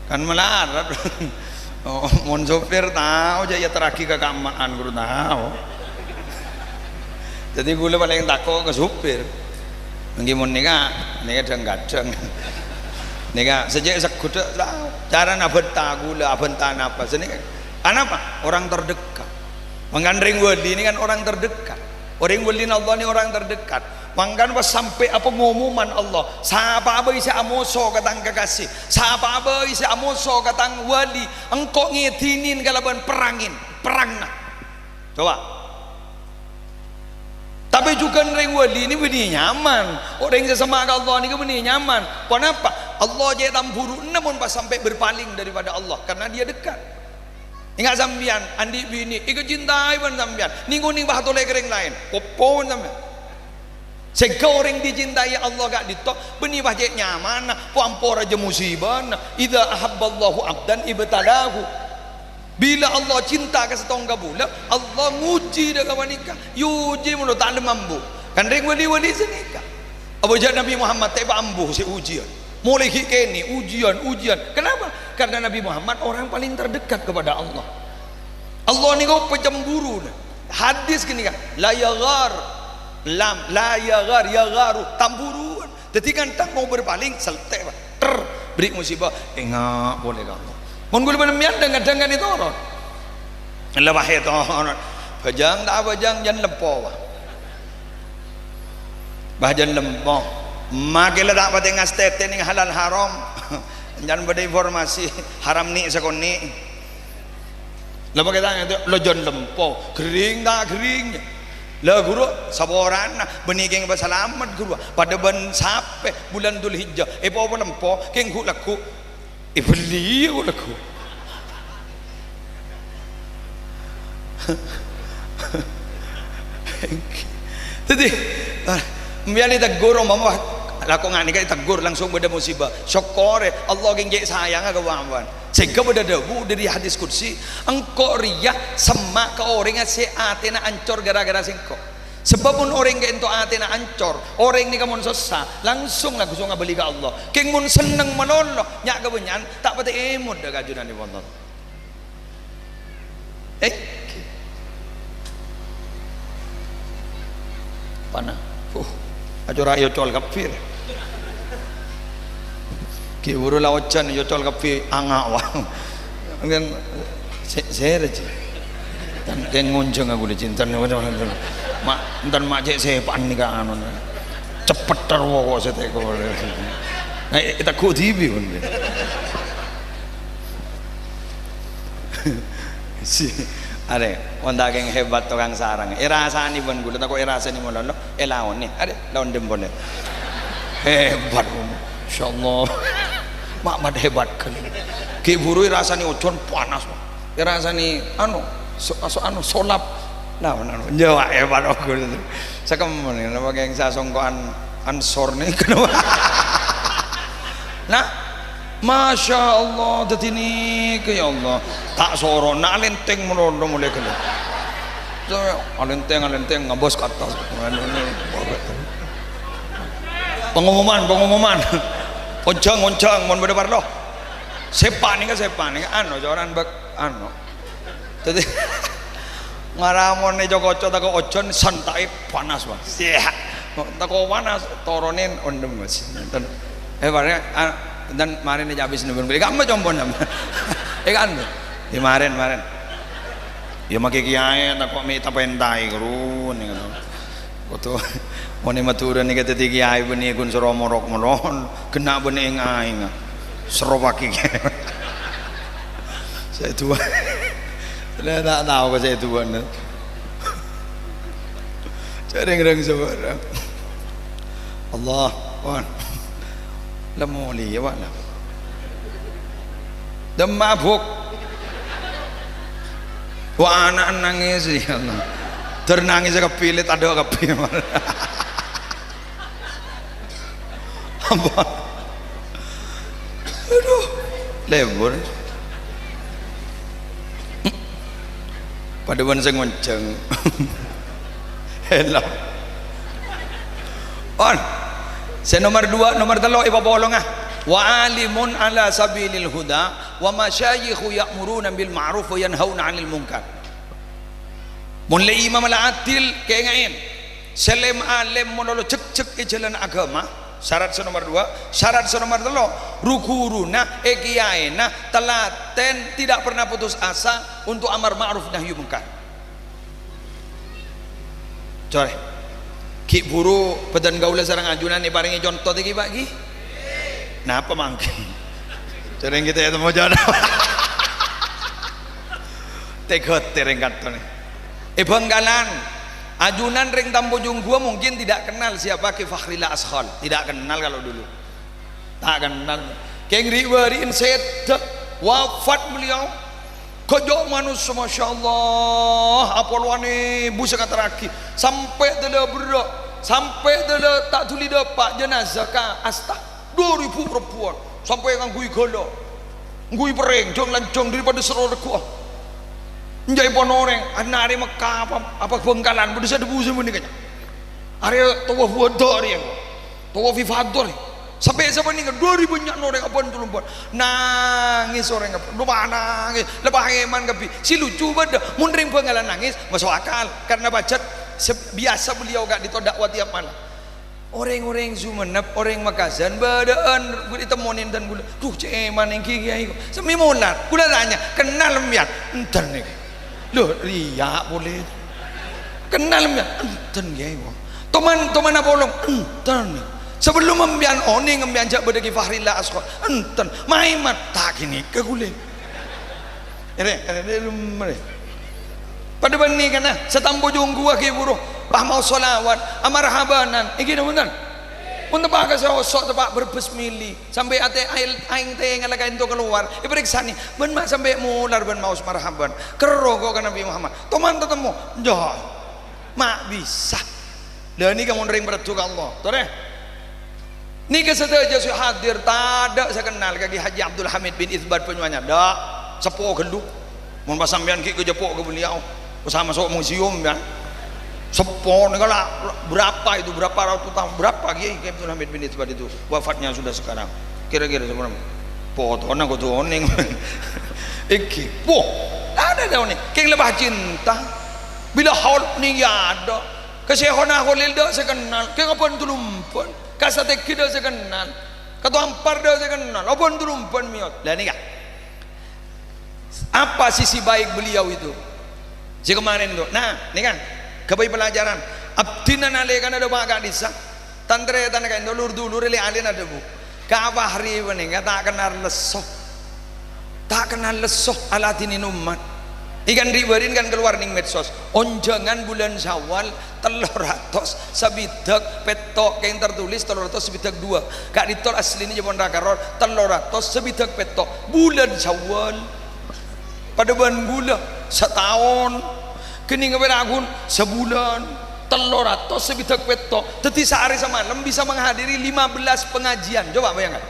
Kan malarat. Oh, mon sopir tao, jhâ' èyaterraghi ka ka'emma'an, ghuru tao. Dhâddhi ghulâ palèng tako' ka sopir. Èngghi mon nèka, nèka dhâng-kadhâng. Nèka sè cè' segghut, tao. Carana abhânta ghulâ, abhânta napa. Sanèka, anapa? Orang terdekat. Mangkana rèng wali nèka kan orang terdekat. Orèng walina Allah nèka orang terdekat. Mangkana pas sampè' pengumuman Allah, sapa'a bhâi sè amoso ka tang kekasih, sapa'a bhâi sè amoso ka tang wali, engko' ngèdinin kalabân perrangèn, perrangna. Coba. Tapè jhughân rèng wali nèka bânnè nyaman. Orèng sè semma' ka Allah nèka bânnè nyaman. Ponapa? Allah cè' tamburu'na mon pas sampè' berpaling daripada Allah, karena dia dekat. Enga' sampèyan, andi' binè, èkacintai bân sampèyan, nèng-onèng pas atolè ka rèng laèn, popo bân sampèyan. Sèngghâ orèng dicintai Allah ka'dinto, bânnè pas cè' nyamana, pon-pon rajâ musibana. "Idza ahabballahu abdan ibtalahu." Bilâ Allah cinta ka sèttong kabulâ, Allah ngojhi dâ' ka panèka. Èojhi mon lo ta' lem ambu. Kan rèng wali-wali sanèka. Apa jhâ' Nabi Muhammad ta' èpa ambu sè ojiyân. Molaè ghi' kènè', ojiyân, ojiyân. Kenapa? Karena Nabi Muhammad orang paling terdekat kepada Allah. Allah nèko pacemburu. Hadis ghânèka, "La yaghar." Lam, "la yaghar", yagharu, tamburuwân. Dhâddhi kan tang mau berpaling, seltè', Pak. Ter, bâri' musibah, enga' polè ka Allah. Mon ghulâ bân sampèyan dhâng-kadhâng kan ètoron. La pas ètoron. Bhâjâng ta' bhâjâng, jân lempo, wah. Bhâjâng lempo. Makkè la ta' patè ngastètè nèng halal haram. Jân bâdâ informasi, haram ni' sakonè'. La makkè tanya, "Lo jân lempo, ghering ta' ghering?" "La, Ghuru, saporana, bânnè kèng pasalamet, Ghuru. Padâ bân sapè bulân Dzulhijjah, èpopo lempo, kèng ghu'-lagghu'." Èbelli ghu'-lagghu'. Dhâddhi, ah, mbiyan ètegghu', omama lako nganèka ètegghu', langsung bâdâ musibah. Sokkorè, Allah kèng cè' sayangnga ka bân-bân. Sèngghâ bâdâ dhâbu dâri hadis qudsi, "Engko' rèya semma' ka orèngnga sè atèna ancor ghârâ-ghârâ sèngko'." Sabâb mon orèng ka'ènto atèna ancor, orèng nèka mon sossa, langsung langsung abâli ka Allah. Kèng mon senneng malolo, nya' kabânnya'an ta' patè èmot dâ' ka ajunanèpon Allah. Eh? Pana. Uh, acora' èocol kabbhi. Ghi' buru la ojhân, èocol kabbhi, anga', wah. Mungkin sè, sèrè, Ji. Tan kèng ngonjhâng aku, Ji, enten. Ma', enten ma' cè' sèpa'an nèka anu. Ceppet terro kok sè tèko. Nah, ètegghu' dhibi', pon. Si, arè, mon ta' kèng hebat tokang sarang. Èrasanè bân ghulâ, tako' èrasanè malolo, èlaonè. Arè, laon dhâmpolè. Hebat, masyaallah. Mat-mat hebat kan. Ghi' buru èrasanè ojhân panas, Pak. Èrasanè, anu, so-, so-, anu, solap. Nah, anu, nyawa hebat, ghulâ. Sakemma nèka, napa kèng sasongko'an ansor nèka, kenapa? Nah, Masya Allah, dhâddhi nèka, ya Allah. Ta' soro, na' alèntèng malolo molaè ghellâ'. Alèntèng, alèntèng, ngabâs ka attas. Pengumuman, pengumuman. Onjhâng, onjhâng, mon bâdâ parlo. Sèpa' nèka, sèpa' nèka. Anu, coran bâk-, anu. Dhâddhi, ngara mon è co-koco tako' ojhân, santa'è panas, Bang. Siya. Tako' panas, toronè ondhem, Mas. Enten. Eh, bareng, ah, enten marèn è Cabis Nebeng. È kamma compon, Bang? Eh, kan? È marèn, marèn. Ya, makkè kiyaè tako' mè' tapèntaè, Guru, ngono. Kodhu, mon è Madhurâ nèka dhâddhi kiyaè bânnè ghun soro morok-molon, ghenna' bânnè èng-aènga. Soro paghi. Sè duwâ'. La ta' tao ka sè duwâ'. Jhâ' rèng-rèng sabârâng. Allah, pon. La molèya, Pak, la. Dâ' mabuk. Wah, ana'na nangès, ya Allah. Dâr nangès kabbhi, lè' tadâ' kabbhi. Apa? Aduh, lebur. Padâ bân sè ngonjhâng. Hello. On. Sè nomer duwâ', nomer tello' èpapolonga. Wa alimun ala sabilil huda, wa masyayikhu ya'muruna bil ma'ruf wa yanhauna 'anil munkar. Mon lè imam la adil, kaènga'è. Sè lem-alem malolo jhekjhek è jhâlân aghâma, syarat sè nomer duwâ', syarat sè nomer tello', ru-ghuruna, è kiyaèna, telaten, tidak pernah putus asa untuk amar ma'ruf nahi munkar. Corè. Ghi' buru bâdân kaulâ sareng ajunan èparèngè conto tèkè, Pak, ghi? Napa mangkèn? Corè kita ya temu jodoh. Tega tereng katone. È Bangkalan, ajunan rèng Tampojung Gua mungkin tidak kenal siapa Ki Fakhrila Ashol. Tidak kenal kalau dulu. Ta' kennal. Kèng ri'-bâri'en sèdhâ, wafat beliau. Ghâjâ' manossa, masyaallah, apolowan èbu sè ngaterraghi. Sampè' dâlâ berrâ', sampè' dâlâ ta' dhuli dâpa' jenazah ka Asta. Dua ribu rebbhuwân. Sampè' ngangghuy ghâlâ. Ngangghuy perrèng, jhâng-lanjhâng daripada soro regghuwâ. Enjâ' èpon orèng, ana' arè Mekkah apa, apa Bangkalan, padâ sè dhâbu sè bânnè kanya. Arè tawaf wada arè. Tawaf ifadhah. Sampè' sapanèka dua ribu bânnya' orèng abân tolombân. Nangès orèng abân. Dupa nangès. Lepas eman kabbhi. Sè lucu bâdâ, mon rèng Bangkalan nangès, maso' akal. Karena pajhât se-, biasa beliau ka'dinto dakwah tiap malam. Orèng-orèng Sumenep, orèng Makassar, bâdâ'ân ghulâ ètemmo nèng dân ghulâ. "Dhu, cè' èman ènggi, Kèyaè, ko'." Semmè molar. Ghulâ tanya, "Kennal empèyan?" "Enten, nèng." "Lho, rèya polè." "Kennal empèyan?" "Enten, Kèyaè, ko'." "Toman, toman apolong?" "Enten, nèng." "Sabellunna empèyan onèng, empèyan jâ' bâdâ Kè Fahrillah Asghar?" "Enten." "Maèman?" "Ta' ghânèka ghulâ." Ere, ere, ere, ere. Padâ bânnè kana, satampo jungguwâ ghi' buru. Pas maos shalawat, amarhabanan. Ènggi napa bhunten? Mon teppa' ka sè oso', teppa' Brebes mèlè. Sampè' atè aèl-, aèng tèngalla kaènto kalowar. Èparèksanè, "Bân ma' sampè' molar bân maos marhaban?" "Kerro ko' ka Nabbhi Muhammad." "Toman tatemmo?" "Enjâ'." Ma' bisa. Lah nèka mon rèng parlo ka Allah. Torè. Nèka sadhâjâ sè hadir tadâ' sè kennal ka Kè Haji Abdul Hamid bin Itsbat Banyuanyar. Dâ', seppo ghâllu. Mon pas sampèyan ghi' ka jeppo ka beliau, pas maso' museum, ya. Seppo nèka la, berapa itu, berapa ratus tahun, berapa Kiai Abdul Hamid bin Itsbat itu wafatnya sudah sekarang? Kira-kira seberapa? Potona kodhu onèng. Ènggi. Wah, ada, ada onèng. Kèng lebah cinta. Bila haul nèka ada. Ka Syaikhona Kholil dâ' sè kennal, kèng abân tulumban. Ka Satènggi dâ' sè kennal. Ka Toampar dâ' sè kennal, abân tulumban mèyot. Lah nèka. Apa sisi baik beliau itu? Sè kemarin tuh. Nah, nèka. Ghâbây pelajaran. Abdhina nalèkana dâpa' ka'dissa'. Tan-tarètan kaènto lur-dulur lè-alèna adhâbu. Ka Fahri panèka ta' kennal lesso. Ta' kennal lesso aladhinin ommat. Ènggi kan ri'-bâri'in kan kalowar nèng medsos. Onjhângan bulân Syawal tello ratos sabidhâk pètto', kèng tertulis tello ratos sabidhâk duwâ'. Ka'dinto aslinè jhâ' pon ra-, karor tello ratos sabidhâk pètto'. Bulân Syawal. Padâ bân ghulâ, sataon. Kènèngnga pèra' ghun, sabulân. Tello ratos sabidhâk pètto'. Dhâddhi saarè samalem bisa menghadiri lima belas pengajian. Coba bayangkan.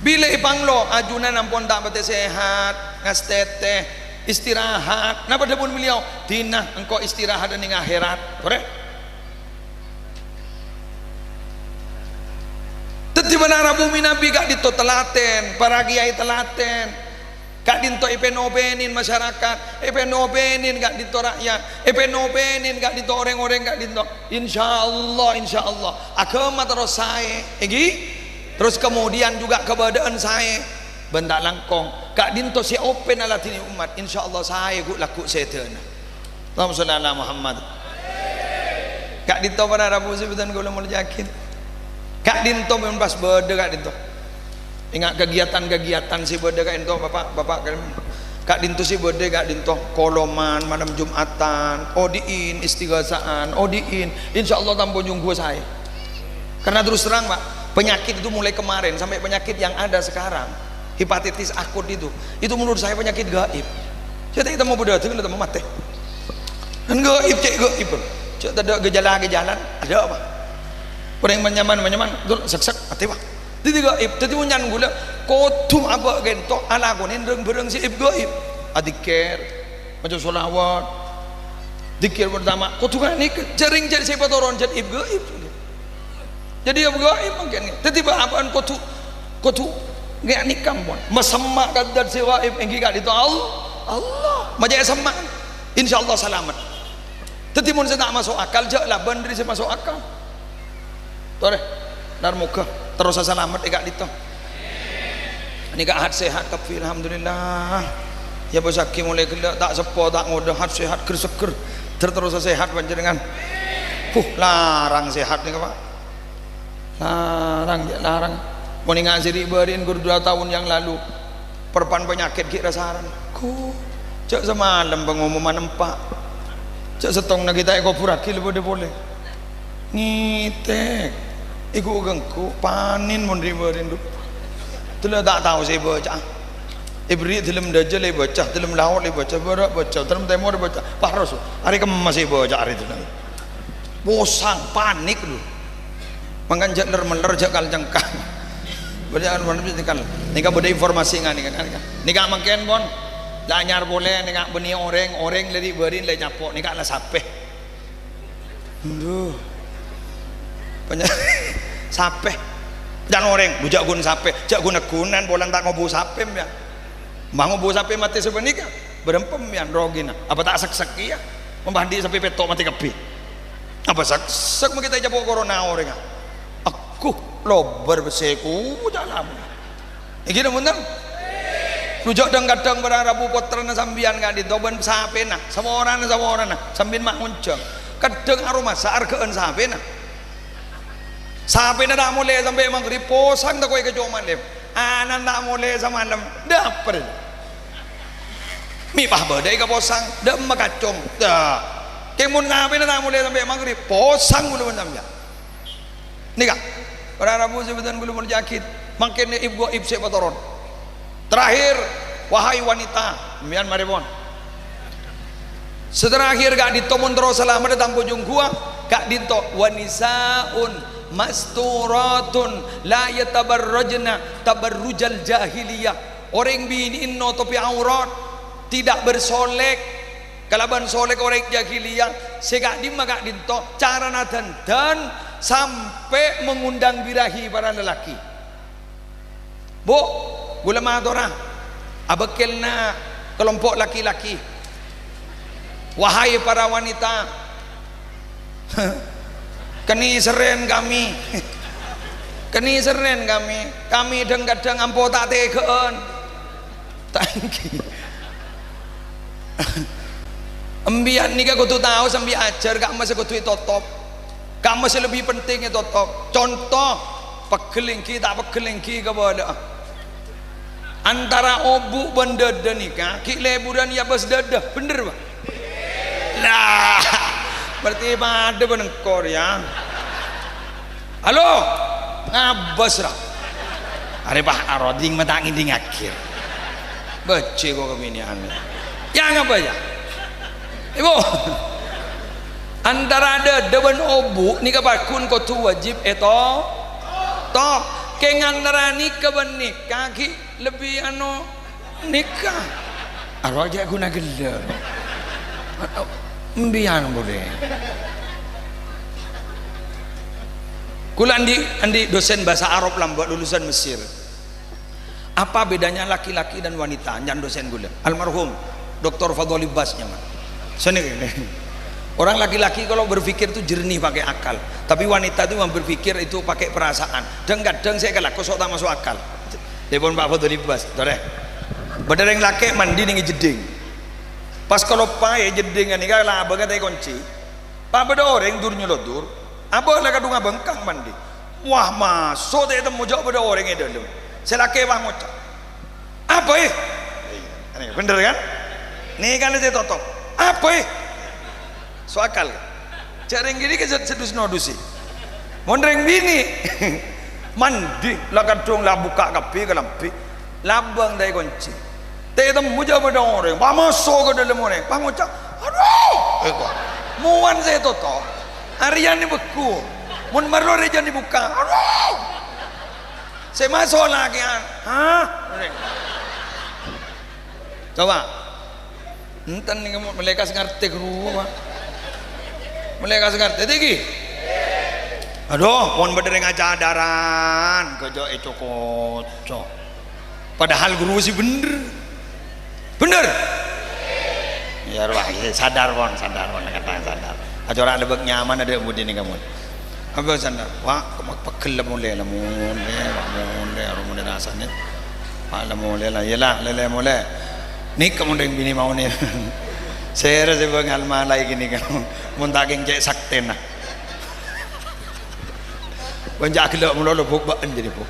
Bilâ èpanglo, ajunan ampon ta' patè sehat, ngastètè, istirahat. Napa dhâbuna beliau? "Dina engko' istirahat nèng akhèrat." Torè. Dhâddhi, para rabu mènabi ka'dinto talatèn, para kiai talatèn. Ka'dinto èpèn-opènè masyarakat, èpèn-opènè ka'dinto ra'yat, èpèn-opènè ka'dinto orèng-orèng ka'dinto. Insyaallah, insyaallah. Aghâma terros saè, ènggi? Terros kemudian juga kabâdâ'ân saè. Bân ta' langkong. Ka'dinto sè opèn aladhini ommat, insyaallah saè ghu'-lagghu' sèdhâna. Allahumma sholli ala Muhammad. Ka'dinto para rabu sè bhâdhân kaulâ molja'aghi. Ka'dinto mon pas bâdâ ka'dinto. Enga' kegiatan-kegiatan sè bâdâ ka'dinto, Bapak, Bapak, ka'dinto sè bâdâ ka'dinto, koloman, malem Jumatan, odi'in, istighosaan, odi'in. Insyaallah tanpa nyongghu saè. Karena terus terang, Pak, penyakit itu mulai kemarin sampai penyakit yang ada sekarang. Hepatitis akut itu, itu menurut saya penyakit gaib. Saya tak ketemu bâdâ, tengok ketemu mati. Kan gaib, cè' gaib. Cè' tadâ' gejala-gejala, ada apa? Orèng mèn-nyamèn, mèn-nyamèn, dur, sèk-sèk, mati, Pak. Dhâddhi gaib, dhâddhi mon nyamèn ghulâ, kodhu abâ' ghento alakonè rèng-bhârâng sè gaib. Adzikir, maca sholawat, dzikir pertama, kodhu nganèka, jhâ' rèng jhâ' sè patoron jhâ' gaib. Jadi, ya, gaib mangkèn. Dhâddhi, bâ-, abâ'na kodhu, kodhu nganèka, pon. Masemma' ka Dzat sè gaib, ènggi ka'dinto Al-, Allah. Maca èsemma', insyaallah salamet. Dhâddhi, mon sè ta' maso' akal, jhâ' labân dâri sè maso' akal. Torè, nar moghâ terrosa salamet è ka'dinto. Nèka hat-sehat kabbhi, alhamdulillah. Ya, bâsaghi molaè ghellâ', ta' seppo, ta' ngodâ, hat-sehat, ghâr-seggher. Ter-, terrosa sehat panjhennengan. Huh, larang sehat nèka, Pak. Larang, jhâ' larang. Mon ènga' sè ri'-bâri'in ghur dua taon yang lalu. Perpan penyakit ghi' ra-saran. Ghu, jhâ' samalem pengumuman empa'. Jhâ' sèttongnga ghi' ta' èkoburraghi la bâdâ polè. Ngètèk. Èghu-ghângghu, panèn mon ri'-bâri'in, dhu. Dâlem ta' tao sè èbâca'a. Èberri' dâlem dâjâ la èbâca, dâlem laot la èbâca, bârâ' bâca, dâlem tèmor èbâca. Pas ros, arè kemma sè èbâca arè dâlem. Posang, panik, dhu. Mangkana jhâ' ler-meller, jhâ' kal-cengkal. Bâdâ anu, anu, cengkal. Nèka bâdâ informasi nga-, nèka, nèka. Nèka mangkèn, pon. La anyar polè, nèka bânnè orèng, orèng la ri'-bâri'in la nyapo', nèka la sapè. Aduh. Panya-, sapè. Can orèng, bu jhâ' ghun sapè, jhâ' ghun-ghunan, polana ta' ngobu sapè, ya. Mah ngobu sapè matè sapanèka, bârâmpa, ya, rogina. Apa ta' sèk-sèk, ya? Mon andi' sapè pètto' matè kabbhi. Apa saksek ma' kita ècapo' corona orèngnga? Agghu, lobâr bessè ku calana. Èngghi napa bhunten? Lu jhâ' dhâng-kadhâng para rabu pottrana sampèyan ka'dinto bân sapèna, saporana-saporana, sampèyan ma' ngonjhâng. Kadhâng aromasa arghâ'ân sapèna. Sapèna ta' molè sampè' maghrib, posang tako' èkacoma lem. Ana'na ta' molè samalem, dâpèr. Mè' pas bâdâ èkaposang, dâ' emma kacong. Dâ'. Kèng mon sapèna ta' molè sampè' maghrib, posang kaulâ bân sampèyan. Nèka, para rabu sè bhâdhân kaulâ molja'aghi, mangkèn ibu-ibu sè patoron. Terakhir, wahai wanita, sampèyan marè pon. Sè terakhir ka'dinto mon terro salamet è tang pojhung ghuwa, ka'dinto, "Wa nisa'un masturatun la yatabarrajna tabarrujal jahiliyah." Orèng binè' notobhi aurat, tidak bersolek, kalabân solek orèng jahiliyah, sè ka'dimma ka'dinto carana dhân-dhân sampè' mengundang birahi para lelaki. Bu, kaulâ matora, abâkkèlna kelompok laki-laki. Wahai para wanita, kènè' serrèn kami. Kènè' serrèn kami. Kami dhâng-kadhâng ampo ta' tèghâ'ân. Ta' èngghi. Empèyan nèka kodhu tao sampè' ajhâr ka'emma sè kodhu ètotop. Ka'emma sè lebbi penting ètotop. Conto, pegghel èngghi, ta' pegghel èngghi kabâlâ'â. Antara obu' bân dâdâ nèka, ghi' lèbhurân èabâs dâdâ, bhender, Pak? Lah, berarti padâ bân engko' rèya. Halo, ngabâs, ra? Arè, Pak, aroding ma' ta' ngèdingngaghi. Bâjjhi ko' kabinèyan. Ya, ngapa ya? Ibu, antara dâdâ bân obu' nèka pagghun kodhu wajib èto-, top. Kèng antara nèka bân nèka ghi' lebbi anu nèka. Aro jhâ' ghuna ghellâ'. Empèyan polè. Kaulâ andi', andi' dosen bhâsa Arab lambâ' lulusan Mesir. Apa bedanya laki-laki dan wanita? Nyan dosen kaulâ, almarhum Doktor Fadhol Ibbas nyaman. Sènè kènè. Orang laki-laki kalau berpikir itu jernih pakai akal, tapi wanita itu yang berpikir itu pakai perasaan. Dhâng-kadhâng sè èkalako sok ta' maso' akal. Dipon Pak Fadhol Ibbas, torè. Bâdâ rèng lakè' mandi nèng è jeddhing. Pas kaloppaè jeddhingnga nèka labângnga ta' èkonci. Pas bâdâ orèng dur-nyalodur, abâ' la kadhung abângkang mandi. Wah, maso' ta' ètemmo jhâ' bâdâ orèng è dâlem. Sè lakè' pas ngoca', "Apa, è?" Anè, bhender, kan? Nèka la sè ètotop. "Apa, è?" So akal, kan? Jhâ' rèng kènè' ka sè, sè dus-nodusè. Mon rèng binè', mandi, la kadhung la bukka' kabbhi kalambhi. Labâng ta' èkonci. Ta' ètemmo jhâ' bâdâ orèng. Pas maso' ka dâlem orèng. Pas ngoca', "Adu!" Èko. Mon sè ètotop. Arèya nè bhâghu. Mon marlo arèya jhân èbukka'. "Adu!" Sè maso' lakè'an. "Hah?" Coba. Enten nèng malaèkat sè ngartè ghâruwa, Pak. Malaèkat sè ngartè, dâgghi'. Adu, mon bâdâ rèng acadârân, ghâjâ' èco-koco. Padahal ghâruwa sè bhender. Bhender? Ya, rowa, ya, sadar, pon, sadar, pon, kadhâng sadar. Aja ora lebek nyaman adâ' budi nèng kamu. Apa sadar? Wah, kemma pegghel la molè, la molè, la molè, aro molè rasanè. Wah, la molè la, iyâ la, lè-lè molè. Nèka mon rèng binè' maonè. Sèra sè bângal malaè ghânèka. Mon ta' kèng cè' saktèna. Bân jhâ' ghellâ' malolo, Bu', bâ'en jârèya, Bu'.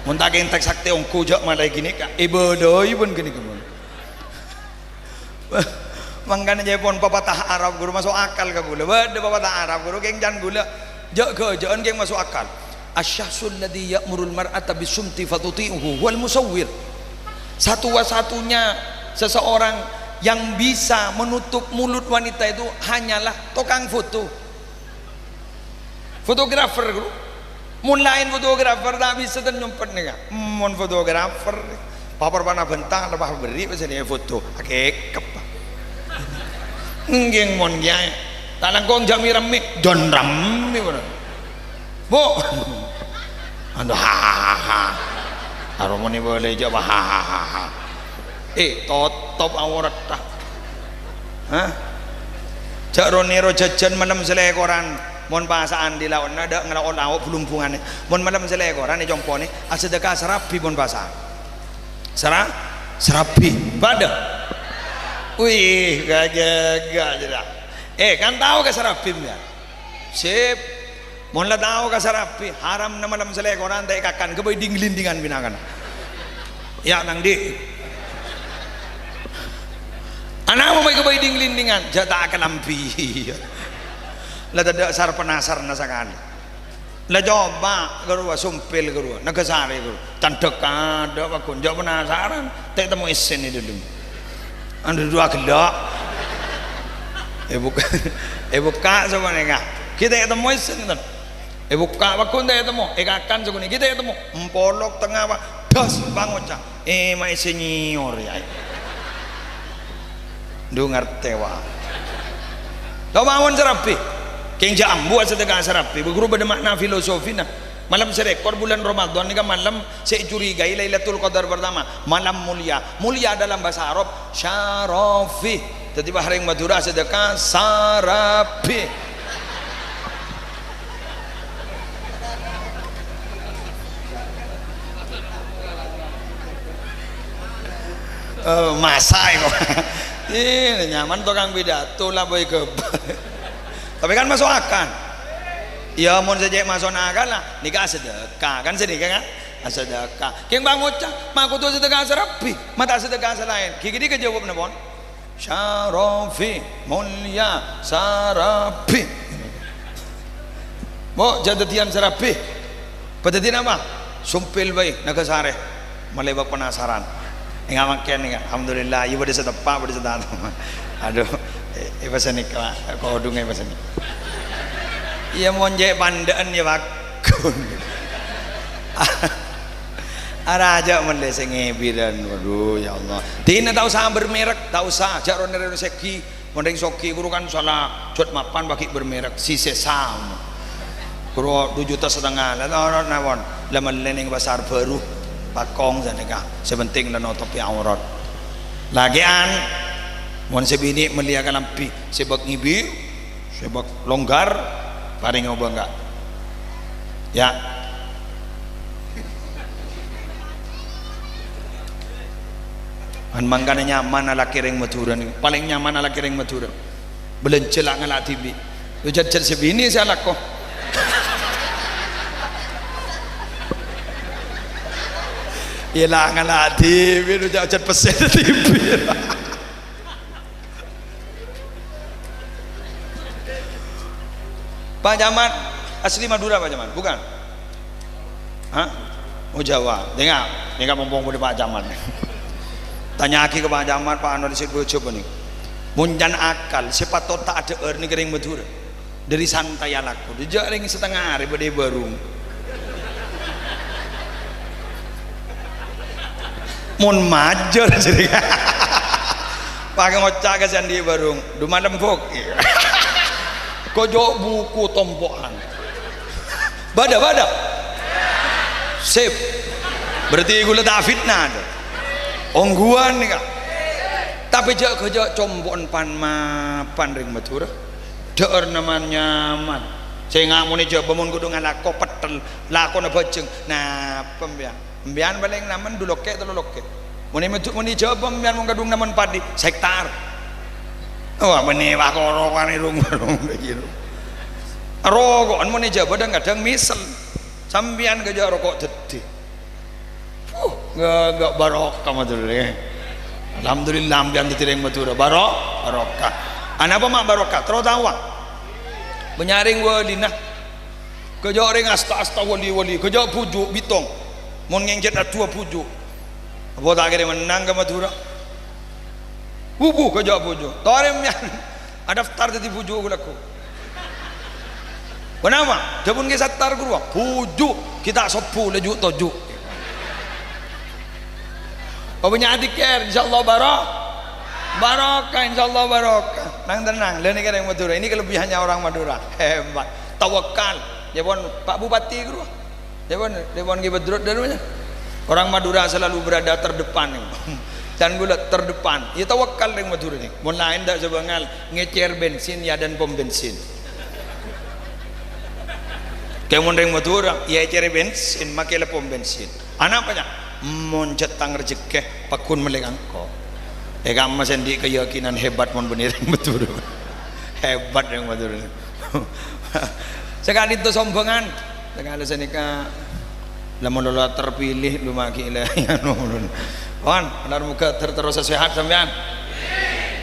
Mon ta' kèng ta' saktè ongghu jhâ' malaè ghânèka. Èbâlâi bân ghânèka, Bu'. Mangkana jârèya pon papatah Arab, ghuru, maso' akal ka ghulâ. Bâdâ papatah Arab, ghuru, kèng can ghulâ. Jhâ' ghâjâ'ân kèng maso' akal. "Asy-syakhsul ladzi ya'murul mar'ata bisumti fatuti'uhu huwal musawwir." Satu-satunya seseorang yang bisa menutup mulut wanita itu hanyalah tukang foto. Fotografer, ghuru. Mon laèn fotografer ta' bisa ta' nyompet nèka. Mon fotografer, paper pana bânta, lepas berri' pas nèka foto. Akèkep. Èngghi mon kèyaè. Ta' langkong jhâ' mè-rammè, jân rammè, Bu'. Bu'. Adu, ha, ha, ha, ha. Aro mon èbâlâi jhâ', ha, ha, ha, ha. Eh, totop aoratta. Hah? Jhâ' ro-nèro jhâjhân malem salèkoran, mon pasa'an dhi laonna, dâ' ngalaon lao' blumbunganè. Mon malem salèkoran ècompone, asadheka sarabi mon pasa'an. Sara-, sarabi. Bâdâ? Wih, ghâ-, ghâ-, ghâ-, jârâ. Eh, kan tao ka sarabi, ya? Sip. Mon la tao ka sarabi, haramna malem salèkoran ta' èkakan, ghâbây dhing-lindhingan binakana. Ya, nang dhi'. Ana' mon ghâbây dhing-lindhingan, jhâ' ta' akalambi. La tadâ' sar-penasarna sakalè. La coba' ghâruwa, Sompil ghâruwa, Nagasari ghâruwa. Candhek tadâ' paggun, jhâ' penasaran, ta' ètemmo èssèn è dâlem. Andu duwâ ghellâ'. Èbukka', èbukka' sapanèka. Ghi' ta' ètemmo èssèn, ngènten. Èbukka' paggun ta' ètemmo, èkakan sakonè', ghi' ta' ètemmo. Empolok tengnga, Pak. Das, pangoca'. Eh, ma' èssè nyèyor, ya. Ndu ngartè, wa. Lo' mawon sarabi. Kèng jhâ' ambu asadheka sarabi. Bâ' ghuru bâdâ makna filosofina. Malem sè rèkor bulân Ramadan nèka malem sè ècurigai Lailatul Qadar pertama. Malem mulia. Mulia dalam bahasa Arab, syarafi. Dhâddhi, pas rèng Madhurâ sadheka sarabi. Eh, masa kok. Ini nyaman tukang pidato lah boy gebel. Tapi kan masuk akal. Ya, mon sè cè' masuk akal lah, nèka asadheka, kan sanèka kan? Asadheka. Kèng pangoca', ma' kodhu asadheka sarabi, ma' ta' asadheka sè laèn. Ghi' ghâdhi' kajâwâb napa? Sarabi, mulya, sarabi. Mo, jhâ' dhâddhiyân sarabi. Padhâddhi napa? Sompil bhâi, Nagasari. Malè bâk penasaran. Ènga' mangkèn, ènga'. Alhamdulillah, iyâ bâdâ sè teppa', bâdâ sè ta' teppa'. Adhu, è-, è bâsa nèka, kodhungnga è bâsa nèka. Iyâ, mon cè' pandhâ'ân, iyâ, paggun. Arajâ mellè sè ngèbirân. Waduh, ya Allah. Dina ta' osa bermerek, ta' osa. Jhâ' ro-nèro sèghi. Mon rèng soghi ghuru kan sala jhât mapan paghi' bermerek, si sesam. Ghuru du juta setengah. La ta' onot nawon. La mellè nèng pasar baru. Pakong sanèka. Sè penting la notobhi aurat. Lakè'an, mon sè binè' mellèya kalambhi, sè bâk ngibir, sè bâk longgar, parèng obâ engghâ'. Ya. Kan mangkana nyaman alakè rèng Madhurâ nèko. Palèng nyaman alakè rèng Madhurâ. Bâlânjhâ la ngala' dhibi'. Lo jhât-jhât sè binè' sè alako. Iyâ la ngala' dhibi', lo jhât-jhât pèssè dhibi'. Pak Camat asli Madura, Pak Camat? Bukan? Hah? Oh, Jawa. Dengar, dengar, mumpung bâdâ Pak Camat. Tanya'aghi ka Pak Camat, Pak Anwar sè bâjâ bânnè. Mon can akal, sè patot ta' adhâ'âr nèng rèng Madura. Dâri santai alako. Jhâ' rèng satengnga arè bâdâ è bârung. Mon majâr jârèya. Pas ngoca' ka sè andi' bârung, "Du malem, Buk." Kojok buku tompo'an. Bâdâ, bâdâ. Sip. Berarti ghulâ ta' fitnah, to. Ongghuwân nèka. Tapè jhâ'-, jhâ' compo'an pan-mapan rèng Madhurâ. Dhâ'âr nyaman-nyaman. Sènga' mon è Jhâbâ mon kodhu ngalako pettel, lakona bhâjheng. Napa, empèyan? Empèyan palèng namen du lokkè', tello lokkè'. Mon è Madhu-, mon è Jhâbâ empèyan mon kadhung namen padhi, sahektar. Wah, bânnè wah korokan è rong-warong, gitu. Roko'an mon è Jhâbâ dhâng-kadhâng mèsel. Sampèyan kèjhâ' roko' dhâddhi. Puh, enggak, enggak barokah, Madhurâ, eh. Alhamdulillah, sampèyan dhâddhi rèng Madhurâ. Baro-, barokah. Anapa ma' barokah? Terro taowa. Bânnya' rèng wâlina. Kèjhâ' rèng asta-asta wali-wali. Kèjhâ' bhuju' bitong. Mon ngènjhât adhu bhuju'. Apa ta' kèra mennang ka Madhurâ? Bubu kèjhâ' bhuju'. Torè mèyan. Adaftar dhâddhi bhuju' ghulâ ghu. Ponapa? Dhâbuna Kè Sattar ghuru, bhuju' ghi' ta' sobbhu la ju'-toju'. Apa bânnya' adzikir, insyaallah baro-, barokah, insyaallah barokah. Nang tenang, la nèka rèng Madhurâ. Ini kelebihannya orang Madura. Hebat. Tawakal. Ya pon, Pak Bupati ghuru. Ya pon, ya pon Ki Badrut dâlem aja. Orang Madura selalu berada terdepan. Dan kaulâ terdepan. Ya, tawakkal rèng Madhurâ nèka. Mon laèn ta' sabângal, ngècèr bensin ya dan pom bensin. Kè mon rèng Madhurâ, ya ècèrè bensin, makè la pom bensin. Anapa, Cak? Mon jhât tang rejhekkè, pagghun mellè ka engko'. È kamma sè andi' keyakinan hebat mon bânnè rèng Madhurâ. Hebat rèng Madhurâ. Saka'dinto sombhângan. Sakala sanèka, lamon la terpilih, lu magi la, anu, pon, benar moga ter-, terus sehat sampèyan.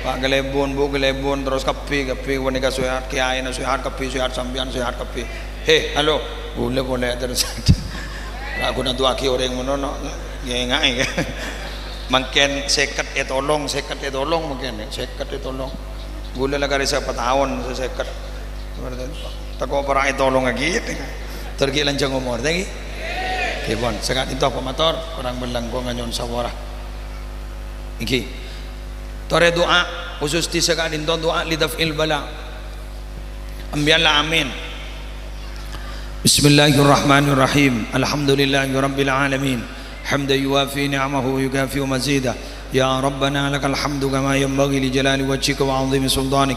Pak Kalèbun, Bu Kalèbun, terus kabbhi, kabbhi, panèka sehat, kiyaèna sehat, kabbhi sehat, sampèyan sehat, kabbhi. He, halo, ghulâ polè terus. La ghuna du'aaghi orèng ngono, no. Ya, enggak, ya. Mangkèn sèket ètolong, sèket ètolong mangkèn, sèket ètolong. Ghulâ la karè sapa taon, sè sèket. Tako' para' ètolongaghi. Ter ghi' lanjhâng omor, ta' ghi'? Ghi pon, saka'dinto pamator, korang bân langkong nyo'on sapora. Èngghi. Torè du'a, khusus di saka'dinto du'a li daf'il bala. Ambiyalla amin. Bismillahirrahmanirrahim. Alhamdulillahirabbil alamin. حمدا يوافي نعمه ويكافئ مزيده. يا ربنا لك الحمد كما ينبغي لجلال وجهك وعظيم سلطانك.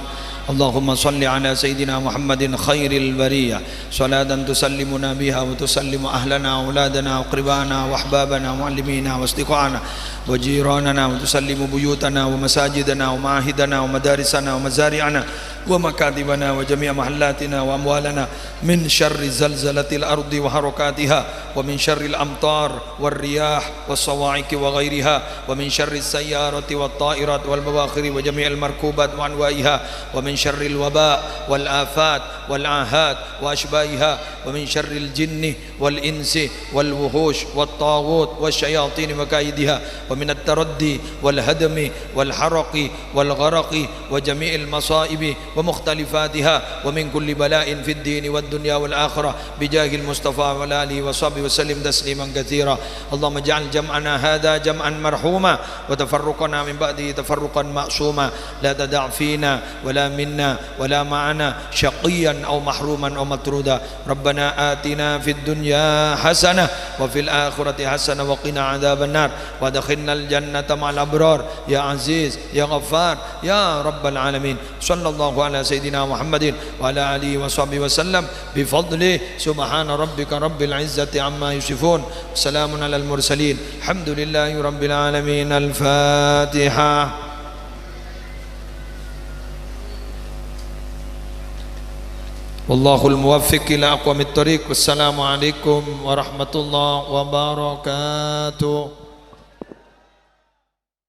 اللهم صل على سيدنا محمد خير البرية صلاة تسلمنا بها وتسلم أهلنا وأولادنا وأقرباءنا وأحبابنا ومعلمينا وأصدقاءنا وجيراننا وتسلم بيوتنا ومساجدنا ومعاهدنا ومدارسنا ومزارعنا ومكاتبنا وجميع محلاتنا وأموالنا من شر زلزلة الأرض وحركاتها ومن شر الأمطار والرياح والصواعق وغيرها، ومن شر السيارة والطائرات والبواخر وجميع المركوبات وأنواعها، ومن شر الوباء والآفات والعاهات وأشباهها، ومن شر الجن والإنس والوحوش والطاغوت والشياطين ومكايدها، ومن التردي والهدم والحرق والغرق وجميع المصائب ومختلفاتها، ومن كل بلاء في الدين والدنيا والآخرة، بجاه المصطفى وعلى آله وصحبه وسلم تسليما كثيرا. اللهم اجعل جمعنا هذا جمعا مرحوما، وتفرقنا من بعده تفرقا معصوما، لا تدع فينا ولا منا ولا معنا شقيا أو محروما أو مطرودا. ربنا آتنا في الدنيا حسنة وفي الآخرة حسنة وقنا عذاب النار، وأدخلنا الجنة مع الأبرار، يا عزيز، يا غفار، يا رب العالمين. صلى الله على سيدنا محمد وعلى آله وصحبه وسلم بفضله. سبحان ربك رب العزة عما يصفون. سلام على المرسلين. الحمد لله رب العالمين. الفاتحة. والله الموفق إلى أقوم الطريق. والسلام عليكم ورحمة الله وبركاته.